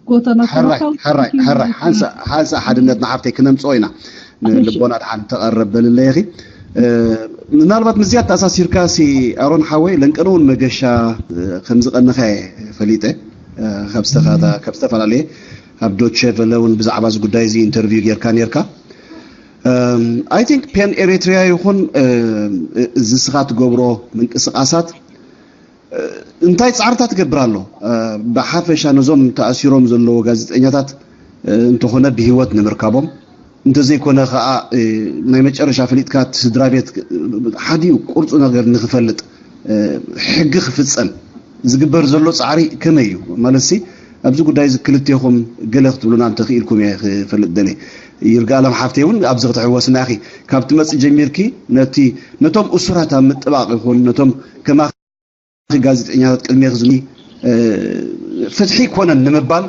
ጎተና ሕራይ ሕራይ ሕራይ ሓንሳ ሓንሳ ሓድነት ንሓፍተይ ክነምፅኦ ኢና። ንልቦና ድሓን ተቐረብ በልለይ ኢኺ። ምናልባት ምስዚኣ ተኣሳሲርካ ሲ ኣሮን ሓወይ ለንቀነ እውን መገሻ ከም ዝቐነኻ እየ ፈሊጠ። ካብ ዝተኻታ ካብ ዝተፈላለየ ካብ ዶቼ ቨለ እውን ብዛዕባ እዚ ጉዳይ እዚ ኢንተርቪው ጌርካ ኔርካ። I think ፔን ኤሪትሪያ ይኹን እዚ ስኻ ትገብሮ ምንቅስቃሳት እንታይ ፃዕርታት ትገብር ኣሎ? ብሓፈሻ ነዞም ተኣሲሮም ዘለዉ ጋዜጠኛታት እንተኾነ ብህይወት ንምርካቦም እንተዘይኮነ ከዓ ናይ መጨረሻ ፈሊጥካ እቲ ስድራ ቤት ሓዲኡ ቁርፁ ነገር ንክፈልጥ ሕጊ ክፍፀም ዝግበር ዘሎ ፃዕሪ ከመይ እዩ? ማለት ሲ ኣብዚ ጉዳይ እዚ ክልቴኹም ገለ ክትብሉና እንተኽኢልኩም እየ ክፈልጥ ደልየ። ይርጋለም ሓፍተይ እውን ኣብዚ ክትሕወስና ኢኺ። ካብ ትመፅእ ጀሚርኪ ነቲ ነቶም እሱራት ኣብ ምጥባቕ ይኹን ነቶም ከማኺ ጋዜጠኛታት ቅድሜኺ ዝኒ ፍትሒ ይኮነን ንምባል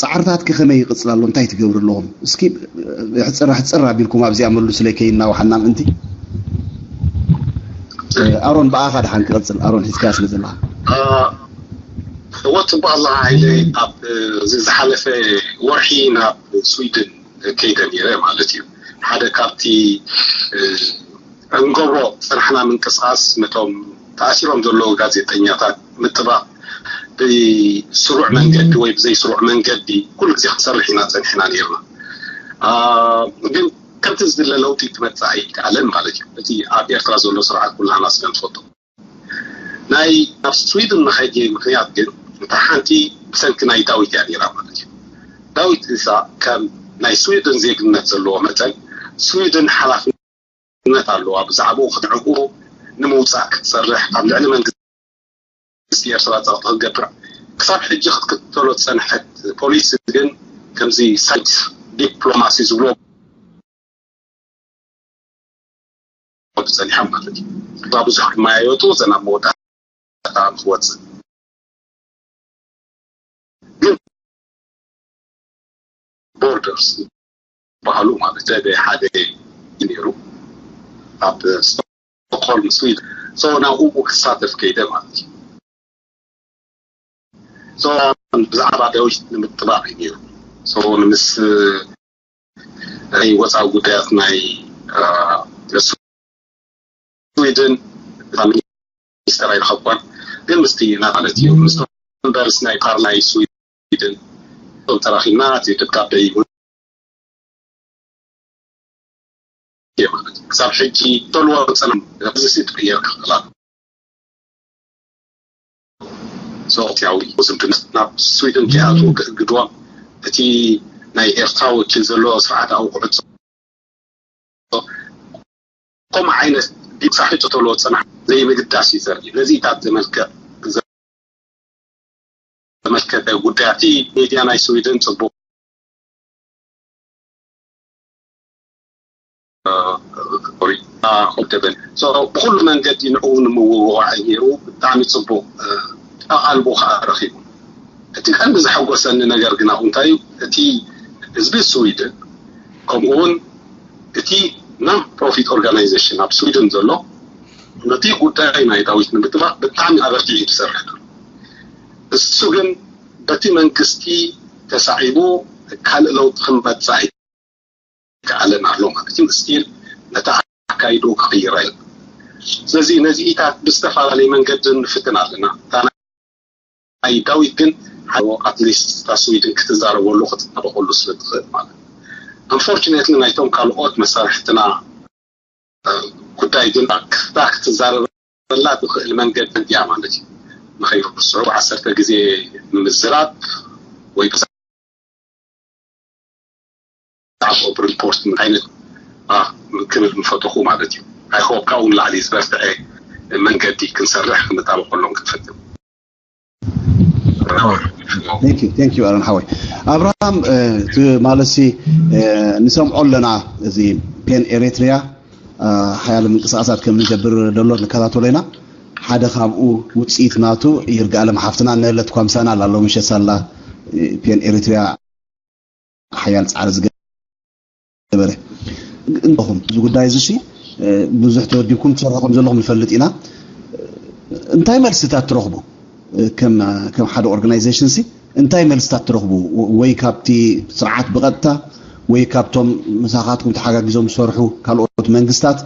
ፃዕርታትኪ ከመይ ይቕፅል ኣሎ? እንታይ ትገብሩ ኣለኹም? እስኪ ሕፅር ሕፅር ኣቢልኩም ኣብዚኣ መልሱለይ ከይናዋሓና ምእንቲ። ኣሮን ብኣኻ ድሓን ክቕፅል ኣሮን ሒዝካ ስለ ዘለኻ። እወ ጽቡቅ ኣላ ሓይለ ኣብ እዚ ዝሓለፈ ወርሒ ናብ ስዊድን ከይደ ነይረ ማለት እዩ። ሓደ ካብቲ እንገብሮ ዝጸናሕና ምንቅስቃስ ነቶም ተኣሲሮም ዘለዉ ጋዜጠኛታት ምጥባቕ ብስሩዕ መንገዲ ወይ ብዘይስሩዕ መንገዲ ኩሉ ግዜ ክንሰርሕ ኢና ጸኒሕና ነይርና። ግን ከምቲ ዝድለ ለውጢ ክመጽእ ኣይከኣለን ማለት እዩ። እቲ ኣብ ኤርትራ ዘሎ ስርዓት ኩላህና ስለ ንፈልጦ። ናይ ናብ ስዊድን ምኸድየይ ምኽንያት ግን እታ ሓንቲ ብሰንኪ ናይ ዳዊት እያ ነይራ ማለት እዩ። ዳዊት ኢሳ ከም ናይ ስዊድን ዜግነት ዘለዎ መጠን ስዊድን ሓላፍነት ኣለዋ ብዛዕባኡ ክትዕቁ ንምውፃእ ክትሰርሕ ኣብ ልዕሊ መንግስቲ ኤርትራ ፀቕጢ ክትገብር ክሳብ ሕጂ ክትክተሎ ዝፀንሐት ፖሊሲ ግን ከምዚ ሳይት ዲፕሎማሲ ዝብሎ ጸኒሖም ማለት እዩ። እባ ብዙሕ ክመያየጡ ዘና መወዳእታ ክወፅእ ግን ቦርደርስ ዝበሃሉ ማለት ደደ ሓደ ነይሩ ኣብ ስቶክሆልም ስዊድ ሶ ናብኡ ክሳተፍ ከይደ ማለት እዩ። ሶ ብዛዕባ ዳዊት ንምጥባቕ እዩ ነይሩ ሶ ንምስ ናይ ወፃኢ ጉዳያት ናይ ስዊድን ሚኒስተር ኣይረኸብኳን ግን ምስቲ ናት ማለት እዩ ምስ መንበርስ ናይ ፓርላይ ስዊድን ቶም ተራኺብና እቲ ደብዳቤ ይሁን ክሳብ ሕጂ ተልዎ ፀለም እዚ ሲ ትቅየር ክኽላ ሶትያዊ ዝምድና ናብ ስዊድን ከይኣትዉ ክእግድዎም እቲ ናይ ኤርትራ ወኪል ዘሎ ስርዓት ኣውቅዑት ከምኡ ዓይነት ዲሳሒቱ ተሎ ፅናሕ ዘይምግዳስ እዩ ዘርኢ ነዚታት ዘመልክዕ ዘመልከተ ጉዳያት ሚድያ ናይ ስዊድን ፅቡቅ ሪታ ኮደበን ብኩሉ መንገዲ ንዕኡ ንምውዋዕ ነይሩ ብጣዕሚ ፅቡቅ ኣቓልቦ ከዓ ረኪቡ እቲ ቀንዲ ዘሐጎሰኒ ነገር ግና እንታይ እዩ እቲ ህዝቢ ስዊድን ከምኡውን እቲ non profit organization ኣብ ስዊድን ዘሎ ነቲ ጉዳይ ናይ ዳዊት ንምጥባቅ ብጣዕሚ ኣበርቲዑ ዝሰርሕ ዘሎ እሱ ግን በቲ መንግስቲ ተሳዒቡ ካልእ ለውጢ ክመፅእ ኣይከኣለን ኣሎ ማለት እዩ ስቲል ነቲ ኣካይድኡ ክቕይራ እዩ ስለዚ ነዚኢታት ብዝተፈላለየ መንገዲ ንፍትን ኣለና ናይ ዳዊት ግን ሓደ ኣትሊስት እታ ስዊድን ክትዛረበሉ ክትጣበቀሉ ስለ ትኽእል ማለት unfortunately ናይቶም ካልኦት መሳርሕትና ጉዳይ ግን ክታ ክትዛረበላ ትኽእል መንገዲ እንዲያ ማለት እዩ ንኸይርስዑ ዓሰርተ ግዜ ምዝራብ ወይ ብዛዕባኦም ሪፖርት ምን ዓይነት ክብል ምፈተኹ ማለት እዩ ኣይሆፕ ካብኡ ንላዕሊ ዝበርትዐ መንገዲ ክንሰርሕ ክንጣበቀሎም ክንፈትም ኣሮን ሓወይ ኣብርሃም ማለት ሲ ንሰምዖ ኣለና እዚ ፔን ኤሪትሪያ ሓያለ ምንቅስቃሳት ከም ንገብር ደሎ ንከታተሎ ኢና ሓደ ካብኡ ውፅኢት ናቱ ይርጋኣለም ሓፍትና ንእለት ኳምሳና ላሎ ምሸት ሳላ ፔን ኤሪትሪያ ሓያል ፃዕሪ ዝገበረ እንኹም እዚ ጉዳይ እዚ ብዙሕ ተወዲብኩም ትሰርሑ ከም ዘለኹም ንፈልጥ ኢና እንታይ መልስታት ትረኽቡ ከም ሓደ ኦርጋናይዜሽን ሲ እንታይ መልስታት ትረኽቡ? ወይ ካብቲ ስርዓት ብቐጥታ ወይ ካብቶም ምሳኻትኩም ተሓጋጊዞም ዝሰርሑ ካልኦት መንግስታት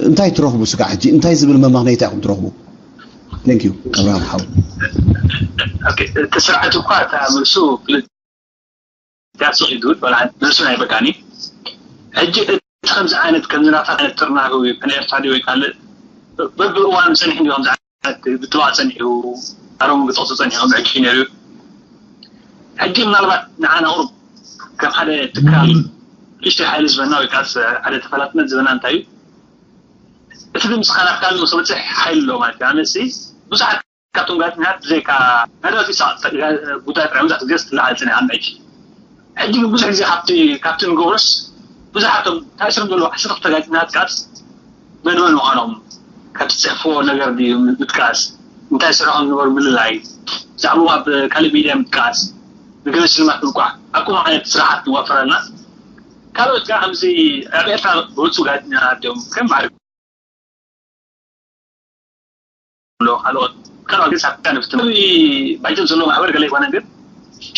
እንታይ ትረኽቡ? ስጋዕ ሕጂ እንታይ ዝብል መመኽነይታ ኢኹም ትረኽቡ? Thank you ኣብርሃም ሓው። እቲ ስርዓት እኳ እታ መልሱ ክልቲኣ ስቕ ኢሉ ዝብል መልሱ ናይ በቃኒ። ሕጂ እቲ ከምዚ ዓይነት ከምዚ ናታ ዓይነት ጥርናፊ ወይ ፓን ኤርትራ ድዩ ወይ ካልእ በብእዋኑ ጸኒሑ ድዩ ከምዚ ዓይነት ብጥባቕ ጸኒሑ ኣሮም ግጠቕሱ ጸኒሑ ከምዚ ሕጂ ነይሩ እዩ። ሕጂ ምናልባት ንዓና ቁሩብ ከም ሓደ ትካል ንእሽተይ ሓይሊ ዝበና ወይ ከዓ ሓደ ተፈላጥነት ዝበና እንታይ እዩ እቲ ድምፅኻ ናብ ካልእ ንክበፅሕ ሓይሊ ኣለዎ ማለት እዩ። ኣነሲ ብዙሓት ካብቶም ጋዜጠኛታት ብዘይካ ናይ ዳዊት ኢሳቅ ጉዳይ ጥራይ መብዛሕትኡ ግዜ ትለዓል ፅኒሓ ኣብ ሕጂ ሕጂ ግን ብዙሕ ግዜ ካብቲ ካብቲ ንገብሮስ ብዙሓቶም ታእስሮም ዘለዉ ዓሰርተ ክልተ ጋዜጠኛታት ከዓስ መን መን ምዃኖም ካብ ትፅሕፍዎ ነገር ድዩ ምጥቃስ እንታይ ስርሖም ዝነበሩ ምልላይ ብዛዕባኡ ኣብ ካልእ ሚድያ ምጥቃስ ንገለ ሽልማት ምልቋሕ ኣብ ከምኡ ዓይነት ስራሓት ንዋፈር ኣለና ካልኦት ከዓ ከምዚ ኣብ ኤርትራ ዝወፁ ጋዜጠኛታት እዮም ከም ማዕረ ካልኦት ካልኦት ግን ሳካ ንፍትናዊ ባጀት ዘለዎ ማሕበር ገለ ይኮነ ግን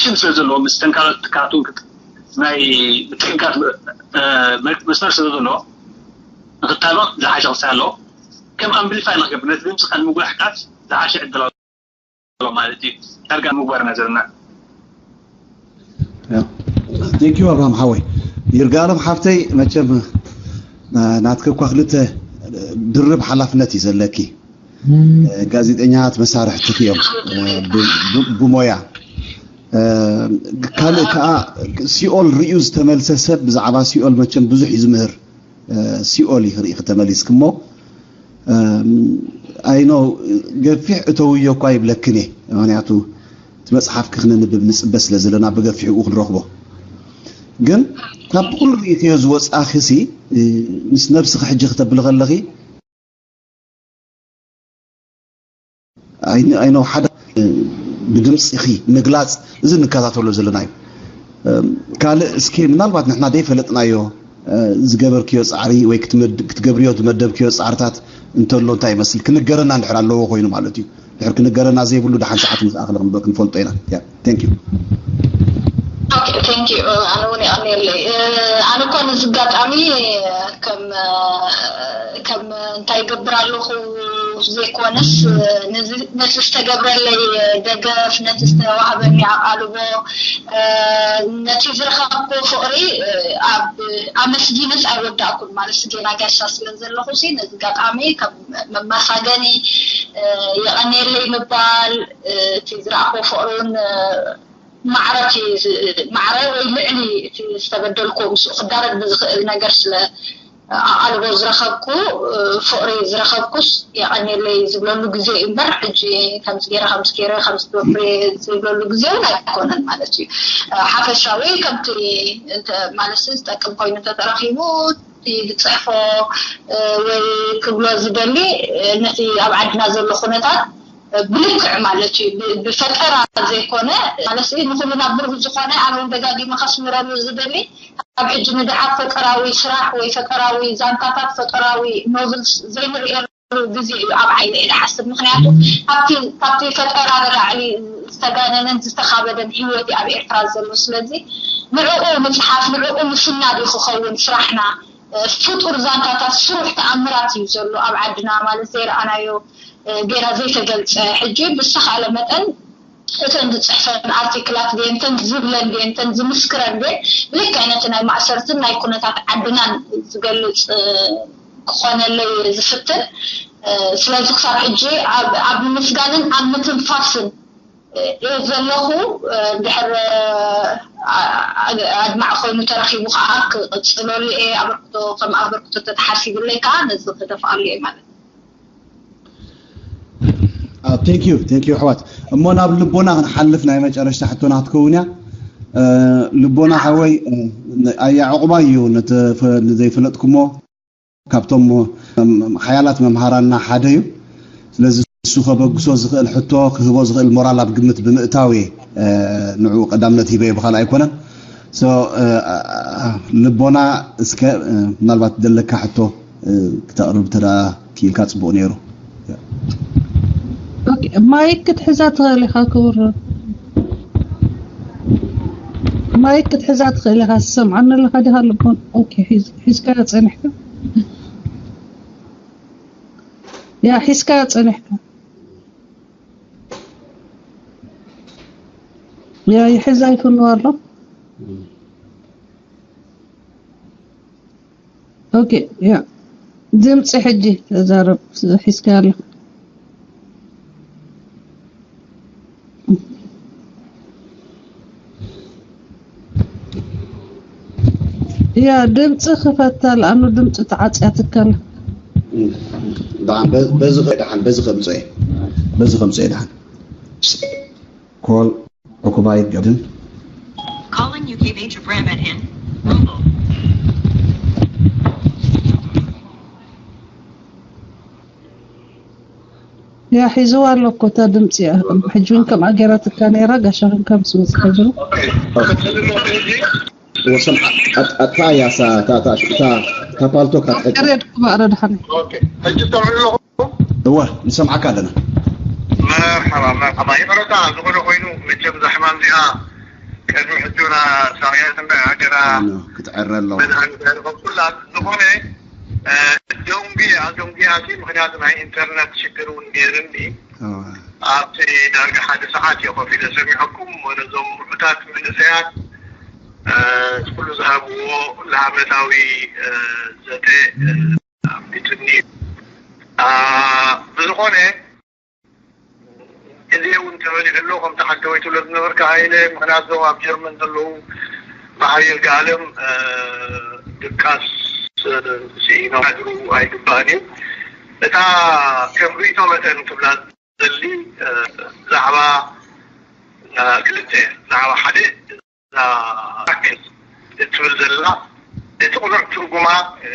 ሽም ስለ ዘለዎ ምስ ተንካሎት ትካላቱ ናይ ምትሕግጋት መስመር ስለ ዘለዎ ንክታሎ ዝሓሸ ክሳይ ኣለዎ ከም ኣምፕሊፋይ ንክገብር ነቲ ድምፅካ ንምጉላሕ ቃት ዝሓሸ ዕድል ኣሎ ማለት እዩ ዳርጋ ምግባርና ዘለና ቴንኪዩ ኣብርሃም ሓወይ ይርጋለም ሓፍተይ መቸም ናትከ እኳ ክልተ ድርብ ሓላፍነት እዩ ዘለኪ ጋዜጠኛት መሳርሕትኺ እዮም ብሞያ ካልእ ከዓ ሲኦል ርእዩ ዝተመልሰ ሰብ ብዛዕባ ሲኦል መቸም ብዙሕ እዩ ዝምህር ሲኦል እዩ ክርኢ ከተመሊስክሞ ኣይኖ ገፊሕ እተውዮ እኳ ይብለክን እየ ምክንያቱ እቲ መፅሓፍ ክክነንብብ ንፅበ ስለ ዘለና ብገፊሕኡ ክንረኽቦ ግን ካብ ኩሉ ርእኽዮ ዝወፃእኺ ሲ ምስ ነብስኺ ሕጂ ክተብሊ ከለኺ ኣይነው ሓደ ብድምፂኺ ምግላፅ እዚ ንከታተሎ ዘለና እዩ ካልእ እስኪ ምናልባት ንሕና ዘይፈለጥናዮ ዝገበርክዮ ፃዕሪ ወይ ክትገብርዮ ዝመደብክዮ ፃዕርታት እንተሎ እንታይ ይመስል ክንገረና እንድሕር ኣለዎ ኮይኑ ማለት እዩ ድሕር ክንገረና ዘይብሉ ደሓን ሰዓት ምስ ኣኽለ ክንፈልጦ ኢና thank you thank you ኣነ እውን የቐንየለይ ኣነ እኮ ነዚ ኣጋጣሚ ከም ከም እንታይ ይገብር ኣለኹ ዘይኮነስ ነቲ ዝተገብረለይ ደገፍ ነቲ ዝተዋህበኒ ኣቓልቦ ነቲ ዝረኸብኩ ፍቕሪ ኣመስጊነስ ኣይወዳእኩን ማለት ገና ጋሻ ስለ ዘለኹ ነዚ ኣጋጣሚ ከም መመሳገኒ የቐንየለይ ምባል እቲ ዝረኣኽዎ ፍቕሪ እውን ማዕረ ማዕረ ወይ ልዕሊ እቲ ዝተበደልኩ ምስኡ ክዳረግ ብዝኽእል ነገር ስለ ኣቓልቦ ዝረኸብኩ ፍቕሪ ዝረኸብኩስ የቐንየለይ ዝብለሉ ግዜ እዩ እምበር ሕጂ ከምዚ ገይረ ከምዚ ገይረ ከምዚ ትወፍሪ ዝብለሉ ግዜ እውን ኣይኮነን ማለት እዩ ሓፈሻዊ ከምቲ ማለት ዝጠቅም ኮይኑ ተተረኺቡ ዝፅሕፎ ወይ ክብሎ ዝደሊ ነቲ ኣብ ዓድና ዘሎ ኩነታት ብልክዕ ማለት እዩ ብፈጠራ ዘይኮነ ማለት ንኩልና ብሩህ ዝኾነ ኣነ እውን ደጋጊመ ከስምረሉ ዝደሊ ኣብ ሕጂ ንድሓር ፈጠራዊ ስራሕ ወይ ፈጠራዊ ዛንታታት ፈጠራዊ ኖቭልስ ዘይንርእየሉ ግዜ እዩ ኣብ ዓይነ ኢለ ሓስብ ምክንያቱ ካብቲ ፈጠራ ንላዕሊ ዝተጋነነን ዝተኻበደን ህይወት ኣብ ኤርትራ ዘሎ ስለዚ ንዕኡ ምፅሓፍ ንዕኡ ምስናድ እዩ ክኸውን ስራሕና ፍጡር ዛንታታት ስሩሕ ተኣምራት እዩ ዘሎ ኣብ ዓድና ማለት ዘይረኣናዮ ገና ዘይተገልፀ ሕጂ ብዝተኻእለ መጠን እተን ዝፅሕፈን ኣርቲክላት ድየን እተን ዝብለን ድየን እተን ዝምስክረን ድየን ብልክዕ ነቲ ናይ ማእሰርትን ናይ ኩነታት ዓድናን ዝገልፅ ክኾነለይ ዝፍትን ስለዚ ክሳብ ሕጂ ኣብ ምስጋንን ኣብ ምትንፋስን እየ ዘለኹ ድሕር ኣድማዕ ኮይኑ ተረኺቡ ከዓ ክቅፅለሉ እየ ኣበርክቶ ከም ኣበርክቶ ተተሓሲብለይ ከዓ ነዚ ክደፍኣሉ እየ ማለት thank you thank you ኣሕዋት እሞ ናብ ልቦና ክንሓልፍ ናይ መጨረሽታ ሕቶና ክትከውን እያ ልቦና ሓወይ ኣያ ዕቑባ እዩ ንዘይፈለጥኩሞ ካብቶም ሓያላት መምሃራና ሓደ እዩ ስለዚ እሱ ከበግሶ ዝኽእል ሕቶ ክህቦ ዝኽእል ሞራል ኣብ ግምት ብምእታው እየ ንዕኡ ቀዳምነት ሂበ ብካል ኣይኮነን ልቦና እስከ ምናልባት ዘለካ ሕቶ ክተቕርብ ተዳ ክኢልካ ፅቡቅ ነይሩ ማይክ ክትሕዛ ትኽእል ኢኻ ክቡር ማይክ ክትሕዛ ትኽእል ኢኻ። ትሰምዓኒ ኣለኻ ዲኻ? ልቦን፣ ኦኬ፣ ሒዝ-፣ ሒዝካዮ ጸኒሕካ። ያ፣ ሒዝካዮ ጸኒሕካ። ያ፣ ይሕዛ ይፍንዋ ኣሎ። ኦኬ፣ ያ። ድምፂ ሕጂ ተዛረብ፣ ሒዝካዮ ኣለኻ። ያ፣ ድምፂ ክፈታ፣ ለኣኑ ድምፂ ተዓፅያትካ ኣላ። ደሓን፣ በ-፣ በዚ ኸ-፣ ደሓን፣ በዚ ከምፅኦ እየ። በዚ ከምፅኦ እየ፣ ደሓን። ኮል ዕኩባይ ገብን። Calling U K Major Brahman in Mobile. ያ፣ ሒዝዋ ኣሎ እኮ እታ ድምፂ እያ። ሕጂ እውን ከምኣ ገይራትካ ነይራ፣ ጋሻ ኮንካ ምስ መፅእ ሕጂ እውን። ወሰን ኣጥፋ እያ፣ እታ፣ እታ፣ እታ፣ እታ ፓልቶክ ኣጥፍኣ። ያሬድ ክባእ ረድሓኒ። ኦኬ፣ ሕጂ ትሰምዑ ኣለኹም? እወ፣ ንሰምዓካ ኣለና። መርሓባ፣ መርሓባ። ይቕረታ፣ ዝኾነ ኮይኑ መቸም እዛ ሕማም እዚኣ ቅድሚ ሕጂ እውን ሳቕያት እምበር፣ ሃገራ ክትዕረ ኣለዋ። መድሃኒት ኣይረኸብኩላን። ዝኾነ፣ እ፣ ደንጉየ፣ ኣደንጉያሲ፣ ምኽንያቱ ናይ ኢንተርነት ሽግር እውን ነይርኒ። እወ። ኣብቲ ዳርጋ ሓደ ሰዓት እየ ኮፍ ኢለ ሰሚዐኩም፣ ነዞም ምዑታት መንእሰያት፣ እ፣ ኩሉ ዝሃብዎ ለዓመታዊ፣ እ፣ ዘተ፣ እ፣ ኣፍሊጡኒ። ኣ፣ ብዝኾነ፣ ግዜ እውን ተበሊዑ ኣሎ፣ ከምቲ ሓንቲ ወይ ትብሎ ዝነበርካ ሃይለ፣ ምኽንያቱ እዞም ኣብ ጀርመን ዘለዉ በዓል ይርጋኣለም፣ እ፣ ድቃስ፣ እ፣ ስኢኖም ክሓድሩ ኣይግባእን እዩ። እታ ከም ርእይቶ መጠን ክብላ ዝደሊ፣ እ፣ ዛዕባ፣ እ፣ ክልተ፣ ዛዕባ ሓደ፣ እዛ ራኬት እትብል ዘላ፣ እቲ ቅኑዕ ትርጉማ፣ እ፣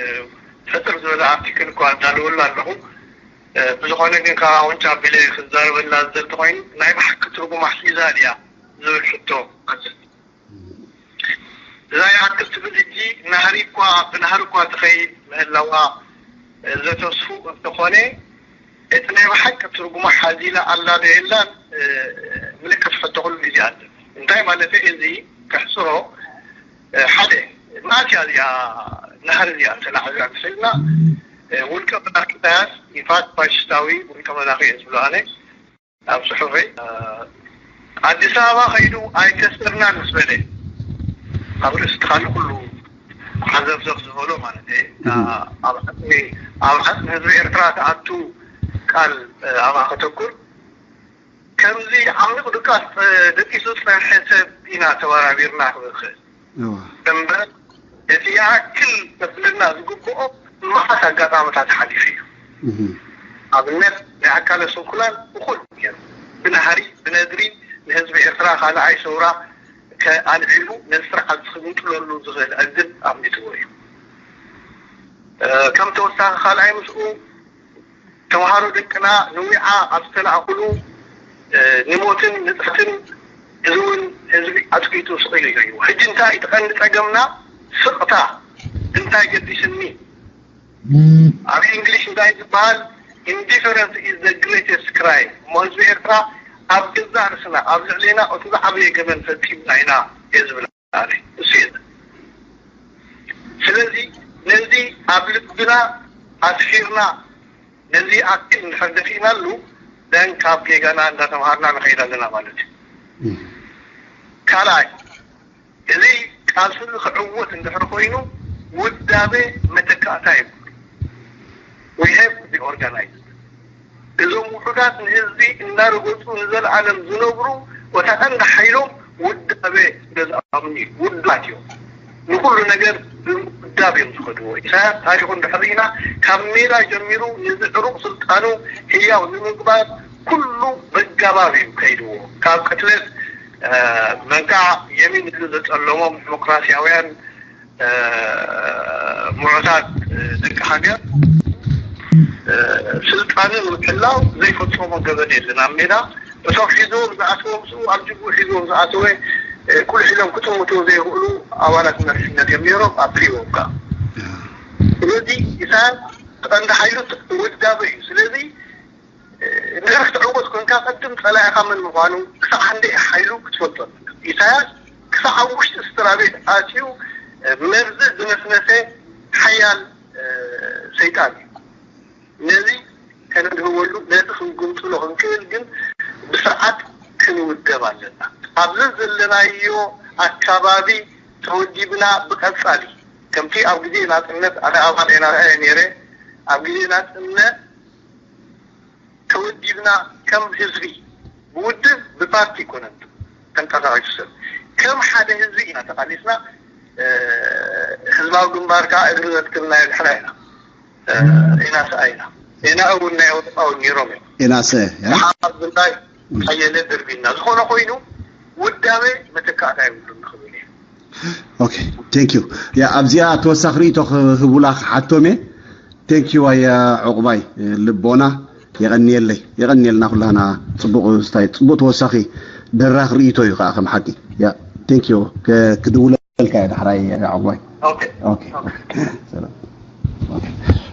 ሕጽር ዝበለ ኣርቲክል እኳ ኣዳልወላ ኣለኹ። እ፣ ብዝኾነ ግን፣ ካብ ኣፍንጫ ኣቢለ ክዛረበላ ዝደሊ ተኾይኑ፣ ናይ ብሓቂ ትርጉማ ሒዛ ድያ ዝብል ሕቶ ኣዘል። እዛ ይኣክል ትብል ሕጂ ናህሪ እኳ፣ ብናህሪ እኳ ትኸይድ ምህላዋ፣ እ፣ ዘተስፉ እንተኾነ፣ እቲ ናይ ብሓቂ ትርጉማ ሓዚላ ኣላ ዶ የላን፣ እ፣ ምልክት ሕቶ ኩሉ ግዜ ኣሎ። እንታይ ማለት እዩ? እዚ ከሕጽሮ፣ እ፣ ሓደ፣ መዓስ እያ እዚኣ ናህሪ እዚኣ ተላዒላ እንተኢልና፣ እ፣ ውልቀ መላኺ ኢሳያስ፣ ኢፋት ፋሽስታዊ ውልቀ መላኺ እየ ዝብሎ ኣነ። ኣብ ጽሑፈይ፣ እ፣ ኣዲስ ኣበባ ከይዱ ኣይከሰርናን ምስ በለ፣ ኣብ ርእሲ እቲ ካልእ ኩሉ ዓዘፍዘፍ ዝበሎ ማለት እየ። እም። ኣብ ዓጽሚ፣ ኣብ ዓጽሚ ህዝቢ ኤርትራ ትኣቱ ቃል፣ እ፣ ኣብኣ ከተኩር። ከምዚ ዓሚቕ ድቃስ፣ እ፣ ደቂሱ ዝጸንሐ ሰብ ኢና ተበራቢርና ክብል እኽእል። እዋ። እምበር፣ እቲ ይኣክል ከፍለና ዝግብኦ መዓት ኣጋጣሚታት ሓሊፉ እዩ። እህ። ኣብነት፣ ናይ ኣካለ ስንኩላን እኹል ገይሩ፣ ብናህሪ፣ ብነድሪ፣ ንህዝቢ ኤርትራ ካልኣይ ሰውራ ከኣልዒሉ፣ ነዚ ስርዓት ዝኽንጥለሉ ዝኽእል ዕድል ኣቕሚጥዎ እዩ። እ፣ ከም ተወሳኺ ካልኣይ ምስኡ፣ ተምሃሮ ደቅና ንዊዓ ኣብ ዝተላእኩሉ፣ እ፣ ንሞትን ንጥፍትን፣ እዚ እውን ህዝቢ ኣጽቂጡ ስቕ ኢሉ እዩ። ሕጂ እንታይ እቲ ቀንዲ ጸገምና? ስቕታ። እንታይ ገዲስኒ? ኣብ እንግሊሽ እንታይ ዝበሃል? Indifference is the greatest crime። እሞ ህዝቢ ኤርትራ ኣብ ገዛእ ርእስና፣ ኣብ ልዕሌና እቲ ዝዓበየ ገበን ፈጺምና ኢና እየ ዝብል። ኣነ እሱ የለን። ስለዚ ነዚ ኣብ ልብና ኣስፊርና፣ ነዚ ኣክል እንድሕር ደፊእናሉ፣ ደን ካብ ጌጋና እንዳተምሃርና ንኸይድ ኣለና ማለት እዩ። እም። ካልኣይ፣ እዚ ቃልሲ እዚ ክዕወት እንድሕር ኮይኑ፣ ውዳበ መተካእታ የብሉ። We have to be organized። እዞም ውሑዳት ንህዝቢ እናረገጹ ንዘለኣለም ዝነብሩ፣ ወታ ቀንዲ ሓይሎም ውዳበ ስለ ዝኣምኑ እዩ። ውዱባት እዮም። ንኹሉ ነገር ብውዳብ እዮም ዝኸድዎ። ኢሳያስ ታሪኹ እንድሕር ርኢና፣ ካብ ሜዳ ጀሚሩ ነዚ ዕሩቕ ስልጣኑ ህያው ንምግባር ኩሉ በጋባብ እዩ ከይድዎ። ካብ ቅትለት፣ እ፣ መንካዕ የሚን ኢሉ ዘጸለሞም ዲሞክራሲያውያን፣ እ፣ ምዑታት፣ እ፣ ደቂ ሃገር፣ እ፣ ስልጣኑ ንምሕላው ዘይፈጸሞ ገበን የለን። ኣብ ሜዳ እቶም ሒዝዎም ዝኣተዎም፣ ምስኡ ኣብ ጅግኡ ሒዝዎም ዝኣተወ፣ እ፣ ኩሉ ሒዞም ክጥምቱ ዘይኽእሉ ኣባላት መሪሕነት እዮም ነይሮም፣ ኣብ ፕሪቦም ከኣ። ስለዚ ኢሳያስ ቀንዲ ሓይሉ ውዳበ እዩ። ስለዚ እንድሕር ክትዕወት ኮንካ፣ ቅድም ጸላኢኻ መን ምዃኑ፣ ክሳዕ ክንደይ ሓይሉ ክትፈልጦ ኣለካ። ኢሳያስ ክሳዕ ኣብ ውሽጢ ስድራ ቤት ኣትዩ መርዚ ዝነስነሰ ሓያል ሰይጣን እዩ። ነዚ ከነድህበሉ፣ ነዚ ክንግምጥሎ ክንክእል ግን ብስርዓት ክንውደብ ኣለና። ኣብዚ ዘለናዮ ኣካባቢ ተወዲብና ብቐጻሊ ከምቲ ኣብ ግዜ ናጽነት ኣነ ኣባል ኤንኣርኣ እየ ነይረ። ኣብ ግዜ ናጽነት ተወዲብና ከም ህዝቢ ብውድብ ብፓርቲ ኣይኮነን ተንቀሳቒሱ ሰብ ከም ሓደ ህዝቢ ኢና ተቓሊስና። ህዝባዊ ግንባር ከዓ እግሪ ዘትክልና የድሕና ኢና። ኢና ሰኣይና ኢና እውን ናይ ኣውሮጳ እውን ነይሮም እዮም። ኢና ሰ ሰሓር ብላይ ሓየለ ደርቢና ዝኾነ ኮይኑ ውዳበ መተካእታ የብሉን ንኽብል እየ። ኦኬ ቴንክ ዩ። ያ ኣብዚኣ ተወሳኺ ርእይቶ ክህቡላ ክሓቶም እየ። ቴንክ ዩ ኣያ ዕቑባይ ልቦና የቐንየለይ የቐንየልና ኩላህና። ፅቡቕ ስታይ ፅቡቕ ተወሳኺ ደራኽ ርእይቶ እዩ ከዓ ከም ሓቂ። ያ ቴንክ ዩ። ክድውለልካ እየ ዳሕራይ ዕቑባይ። ኦኬ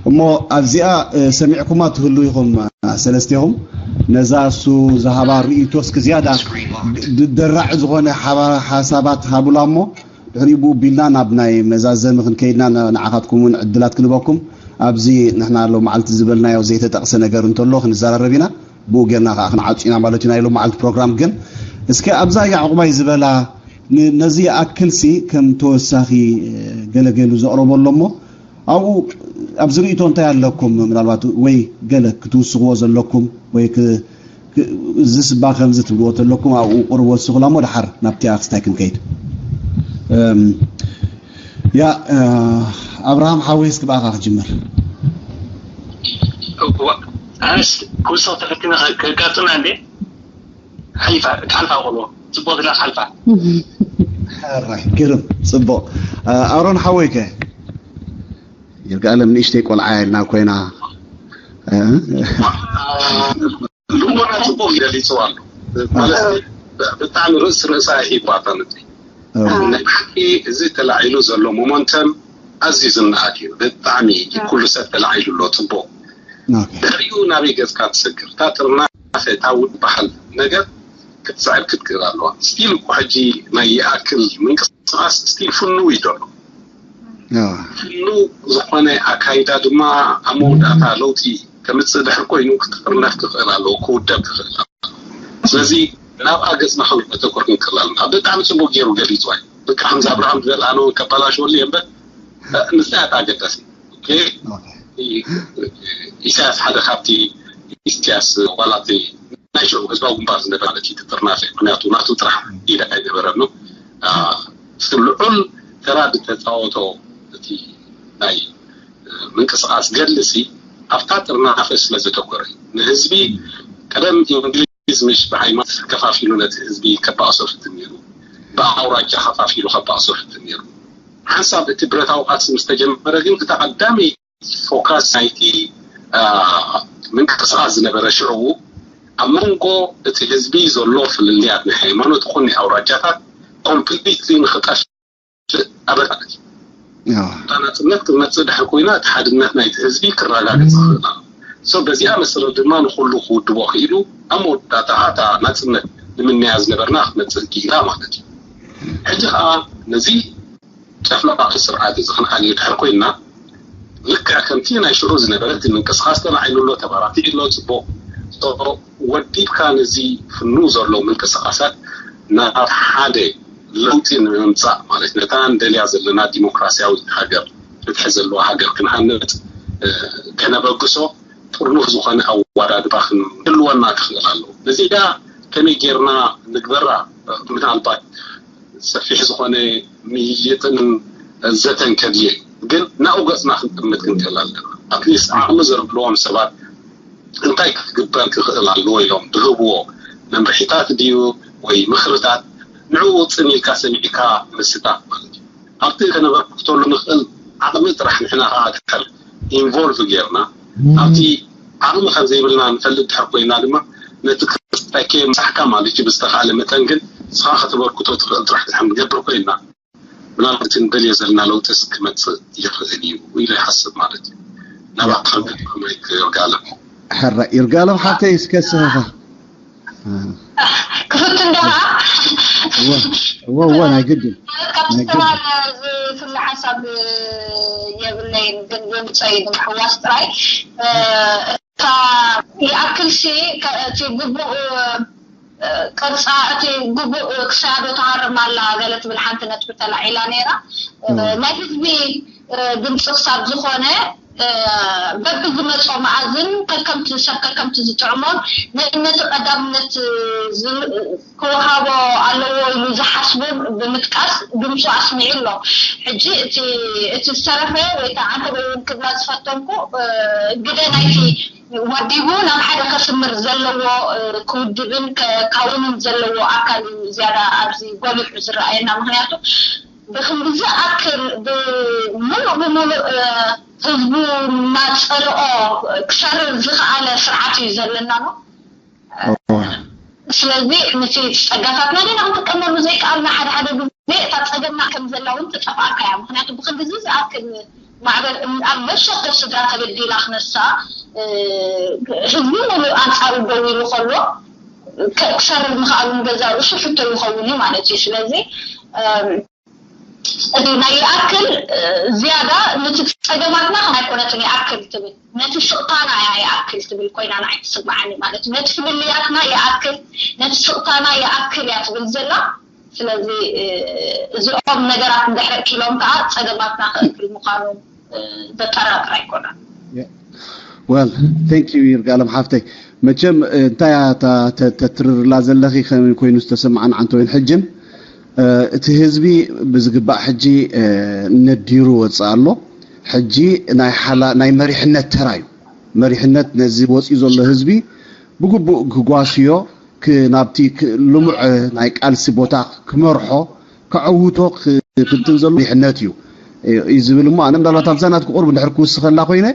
እሞ ኣብዚኣ ሰሚዕኩማ ትህሉ ኢኹም ሰለስቴኹም። ነዛ እሱ ዝሃባ ርእይቶ እስኪ ዝያዳ ደራዒ ዝኾነ ሓሳባት ሃቡላ እሞ ድሕሪኡ ብኡ ቢልና ናብ ናይ መዛዘሚ ክንከይድና ንዓኻትኩም እውን ዕድላት ክንበኩም ኣብዚ ንሕና ሎ መዓልቲ ዝበልናዮ ዘይተጠቕሰ ነገር እንተሎ ክንዘራረብ ኢና። ብኡ ጌርና ከዓ ክንዓፁ ኢና ማለት እዩ ናይ ሎም መዓልቲ ፕሮግራም። ግን እስኪ ኣብዛ ያዕቑባይ ዝበላ ነዚ ይኣክል ሲ ከም ተወሳኺ ገለገሉ ዘቕረቦ ኣሎ እሞ ኣብኡ ኣብዚ ርእይቶ እንታይ ኣለኩም? ምናልባት ወይ ገለ ክትውስኽዎ ዘለኩም ወይ እዚ ስባ ከምዚ ትብልዎ ተለኩም ኣብኡ ቁርብ ወስኹላ እሞ ድሓር ናብቲ ኣክስታይ ክንከይድ። ያ ኣብርሃም ሓወይ እስኪ ብኣኻ ክጅምር። ኩልሶ ተፈቲና ከጋጥና እንዴ ሓሊፋ ትሓልፋ ቆልቦ ጽቡቅ ዝላ ሓልፋ ራይ ግርም ጽቡቅ ኣሮን ሓወይ ከ ይርጋለም ንእሽተይ ቆልዓ ኢልና ኮይና ልቦና ጽቡቅ ገሊጽዋ ኣሎ። ማለት ብጣዕሚ ርእስ ርእሳ ሂባታ ነቲ ናይ ብሓቂ እዚ ተላዒሉ ዘሎ ሞመንተም ኣዝዩ ዝነኣድ እዩ። ብጣዕሚ ኩሉ ሰብ ተላዒሉ ኣሎ ጽቡቅ። ድሕሪኡ ናበይ ገጽካ ትሰግር? እታ ጥርናፈ እታ ውድ በሃል ነገር ክትስዕር ክትክእል ኣለዋ። ስቲል እኮ ሕጂ ናይ ይኣክል ምንቅስቃስ ስቲል ፍኑው እዩ ዘሎ። ፍኑው ዝኾነ ኣካይዳ ድማ ኣብ መወዳእታ ለውጢ ከምፅእ ድሕር ኮይኑ ክትጥርነፍ ክኽእል ኣለዎ፣ ክውደብ ክኽእል ኣለዎ። ስለዚ ናብኣ ገፅና ከነተኩር ክንክእል ኣለና። ብጣዕሚ ፅቡቅ ገይሩ ገሊፅዋ እዩ። በቃ ከምዚ ኣብርሃም ዝበልኣነ እውን ከበላሽወሉ እየ እምበር ንሳ እያ ኣገዳሲ። ኢሳያስ ሓደ ካብቲ ኢሳያስ ዋላ እቲ ናይ ሽዑ ህዝባዊ ግንባር ዝነበረ ማለት እዩ ጥርናፈ ምክንያቱ ናቱ ጥራሕ ኢደ ኣይነበረን ነው ልዑል ተራ ዝተፃወቶ እቲ ናይ ምንቅስቃስ ገድሊ ሲ ኣብታ ጥርናፈ ስለ ዘተኮረ እዩ። ንህዝቢ ቀደም እንግሊዝ ምሽ ብሃይማኖት ከፋፊሉ ነቲ ህዝቢ ከባእሶ ፍትን ነይሩ። ብኣውራጃ ከፋፊሉ ከባእሶ ፍትን ነይሩ። ሓንሳብ እቲ ብረታዊ ቃልሲ ምስ ተጀመረ ግን እቲ ቀዳሚ ፎካስ ናይቲ ምንቅስቃስ ዝነበረ ሽዑ ኣብ መንጎ እቲ ህዝቢ ዘሎ ፍልልያት ናይ ሃይማኖት ይኹን ናይ ኣውራጃታት ኮምፕሊትሊ ንክጠፍእ ኣበቃለት። እታ ናፅነት ክትመፅእ ድሕር ኮይና እቲ ሓድነት ናይቲ ህዝቢ ክረጋገፅ ይኽእል ኣሎ። ሶ በዚኣ መሰረት ድማ ንኩሉ ክውድቦ ክኢሉ ኣብ መወዳእታ እታ ናፅነት ንምንያ ዝነበርና ክትመፅእ ክኢላ ማለት እዩ። ሕጂ ከዓ ነዚ ጨፍላቂ ስርዓት እዚ ክንኣልዮ ድሕር ኮይና ልክዕ ከምቲ ናይ ሽዑ ዝነበረ እቲ ምንቅስቃስ ተላዒሉ ኣሎ፣ ተባራቲዑ ኣሎ፣ ፅቡቅ ወዲብካ ነዚ ፍኑ ዘሎ ምንቅስቃሳት ናብ ሓደ ለውጢ ንምምፃእ ማለት ነታ ንደልያ ዘለና ዲሞክራሲያዊት ሃገር ፍትሒ ዘለዋ ሃገር ክንሃንፅ ከነበግሶ ጥርኑፍ ዝኾነ ኣዋዳድባ ክንህልወና ክኽእል ኣለዎ። ነዚኣ ከመይ ጌርና ንግበራ ምናልባት ሰፊሕ ዝኾነ ምይይጥን ዘተን ከድልዮ እዩ። ግን ናብኡ ገፅና ክንጥምት ክንክእል ኣለና። ኣትሊስት ዓቕሚ ዘለዎም ሰባት እንታይ ክትግበር ክኽእል ኣለዎ ኢሎም ዝህብዎ መምርሒታት ድዩ ወይ ምኽርታት ንዕኡ ውፅን ኢልካ ሰሚዕካ ምስታፍ ማለት እዩ። ኣብቲ ከነበርክተሉ ንኽእል ዓቕሚ ጥራሕ ንሕና ከዓ ድሕር ኢንቮልቭ ጌርና ኣብቲ ዓቕሚ ከም ዘይብልና ንፈልጥ ድሕር ኮይና ድማ ነቲ ክስታይ ከየምፃሕካ ማለት እዩ። ብዝተኻእለ መጠን ግን ንስኻ ከተበርክቶ ትኽእል ጥራሕ ድሕር ንገብር ኮይና ምናልባት እቲ ንደልዮ ዘለና ለውጢስ ክመፅእ ይኽእል እዩ ኢለ ይሓስብ ማለት እዩ። ናባኻ ከማይ ይርጋለም። ሕረ ይርጋለም ሓፍተይ እስከ ስኸኻ ክፍትን ደኻ እወ እወ ናይ ግድን ካብቲ ናይ ግድን ዝተባለ ዝፍለ ሓሳብ የብለይን፣ ግን ብምፀይ ንምሕዋስ ጥራይ። እታ ይኣክል ሲ እቲ ግቡእ ቅርፃ፣ እቲ ግቡእ ክሳዶ ተሃርም ኣላ ገለ ትብል ሓንቲ ነጥቢ ተላዒላ ነይራ። ናይ ህዝቢ ድምፂ ክሳብ ዝኾነ በብዝመፆ መኣዝን ከከምቲ ሰብ ከከምቲ ዝጥዕሞን ነቲ ቀዳምነት ክወሃቦ ኣለዎ ኢሉ ዝሓስቡ ብምጥቃስ ድምፁ ኣስሚዑ ኣሎ። ሕጂ እቲ ዝተረፈ ወይ ከዓ ዓንተበይን ክብላ ዝፈተንኩ ግደ ናይቲ ወዲቡ ናብ ሓደ ከስምር ዘለዎ ክውድብን ከካውንን ዘለዎ ኣካል እዩ ዝያዳ ኣብዚ ጎሊሑ ዝረኣየና። ምክንያቱ ብክንዲ ዝኣክል ብምሉእ ብምሉእ ህዝቡ እናፀልኦ ክሰርር ዝኸኣለ ስርዓት እዩ ዘለና ነው። ስለዚ ነቲ ፀጋታትና ዲና ክንጥቀመሉ ዘይከኣልና ሓደ ሓደ ግዜ እታ ፀገምና ከም ዘላ እውን ትጠፍኣካ እያ። ምክንያቱ ብክንድዚ ዝኣክል ማዕበል ኣብ መሸኮ ስድራ ተበዲላ ክነሳ ህዝቢ ሙሉእ ኣንፃሩ ደው ኢሉ ከሎ ክሰርር ምኽኣሉ ንገዛ ርእሱ ሕቶ ይኸውን እዩ ማለት እዩ። ስለዚ እቲ ናይ ይኣክል ዝያዳ ነቲ ፀገማትና ከም ኣይኮነትን ይኣክል ትብል፣ ነቲ ስቕታና እያ ይኣክል ትብል ኮይና ንዓይ ትስምዓኒ ማለት እዩ። ነቲ ፍልልያትና ይኣክል፣ ነቲ ስቕታና ይኣክል እያ ትብል ዘላ። ስለዚ እዚኦም ነገራት እንድሕር ኣእኪሎም ከዓ ፀገማትና ከእክል ምዃኑ ዘጠራጥር ኣይኮነን። Well, thank you ይርጋለም ሓፍተይ። መቸም እንታይ ተትርርላ ዘለኺ ከመይ ኮይኑ ዝተሰማዓን ዓንተወይን ሕጅን እቲ ህዝቢ ብዝግባእ ሕጂ ነዲሩ ወፅእ ኣሎ። ሕጂ ናይ ሓላ ናይ መሪሕነት ተራ እዩ። መሪሕነት ነዚ ወፅኡ ዘሎ ህዝቢ ብግቡእ ክጓስዮ ናብቲ ልሙዕ ናይ ቃልሲ ቦታ ክመርሖ ከዐውቶ ክፍትን ዘሎ መሪሕነት እዩ እዩ ዝብል እሞ ኣነ ምናልባት ኣብዛ ናትኩ ቁርብ እንድሕር ክውስኸላ ኮይነ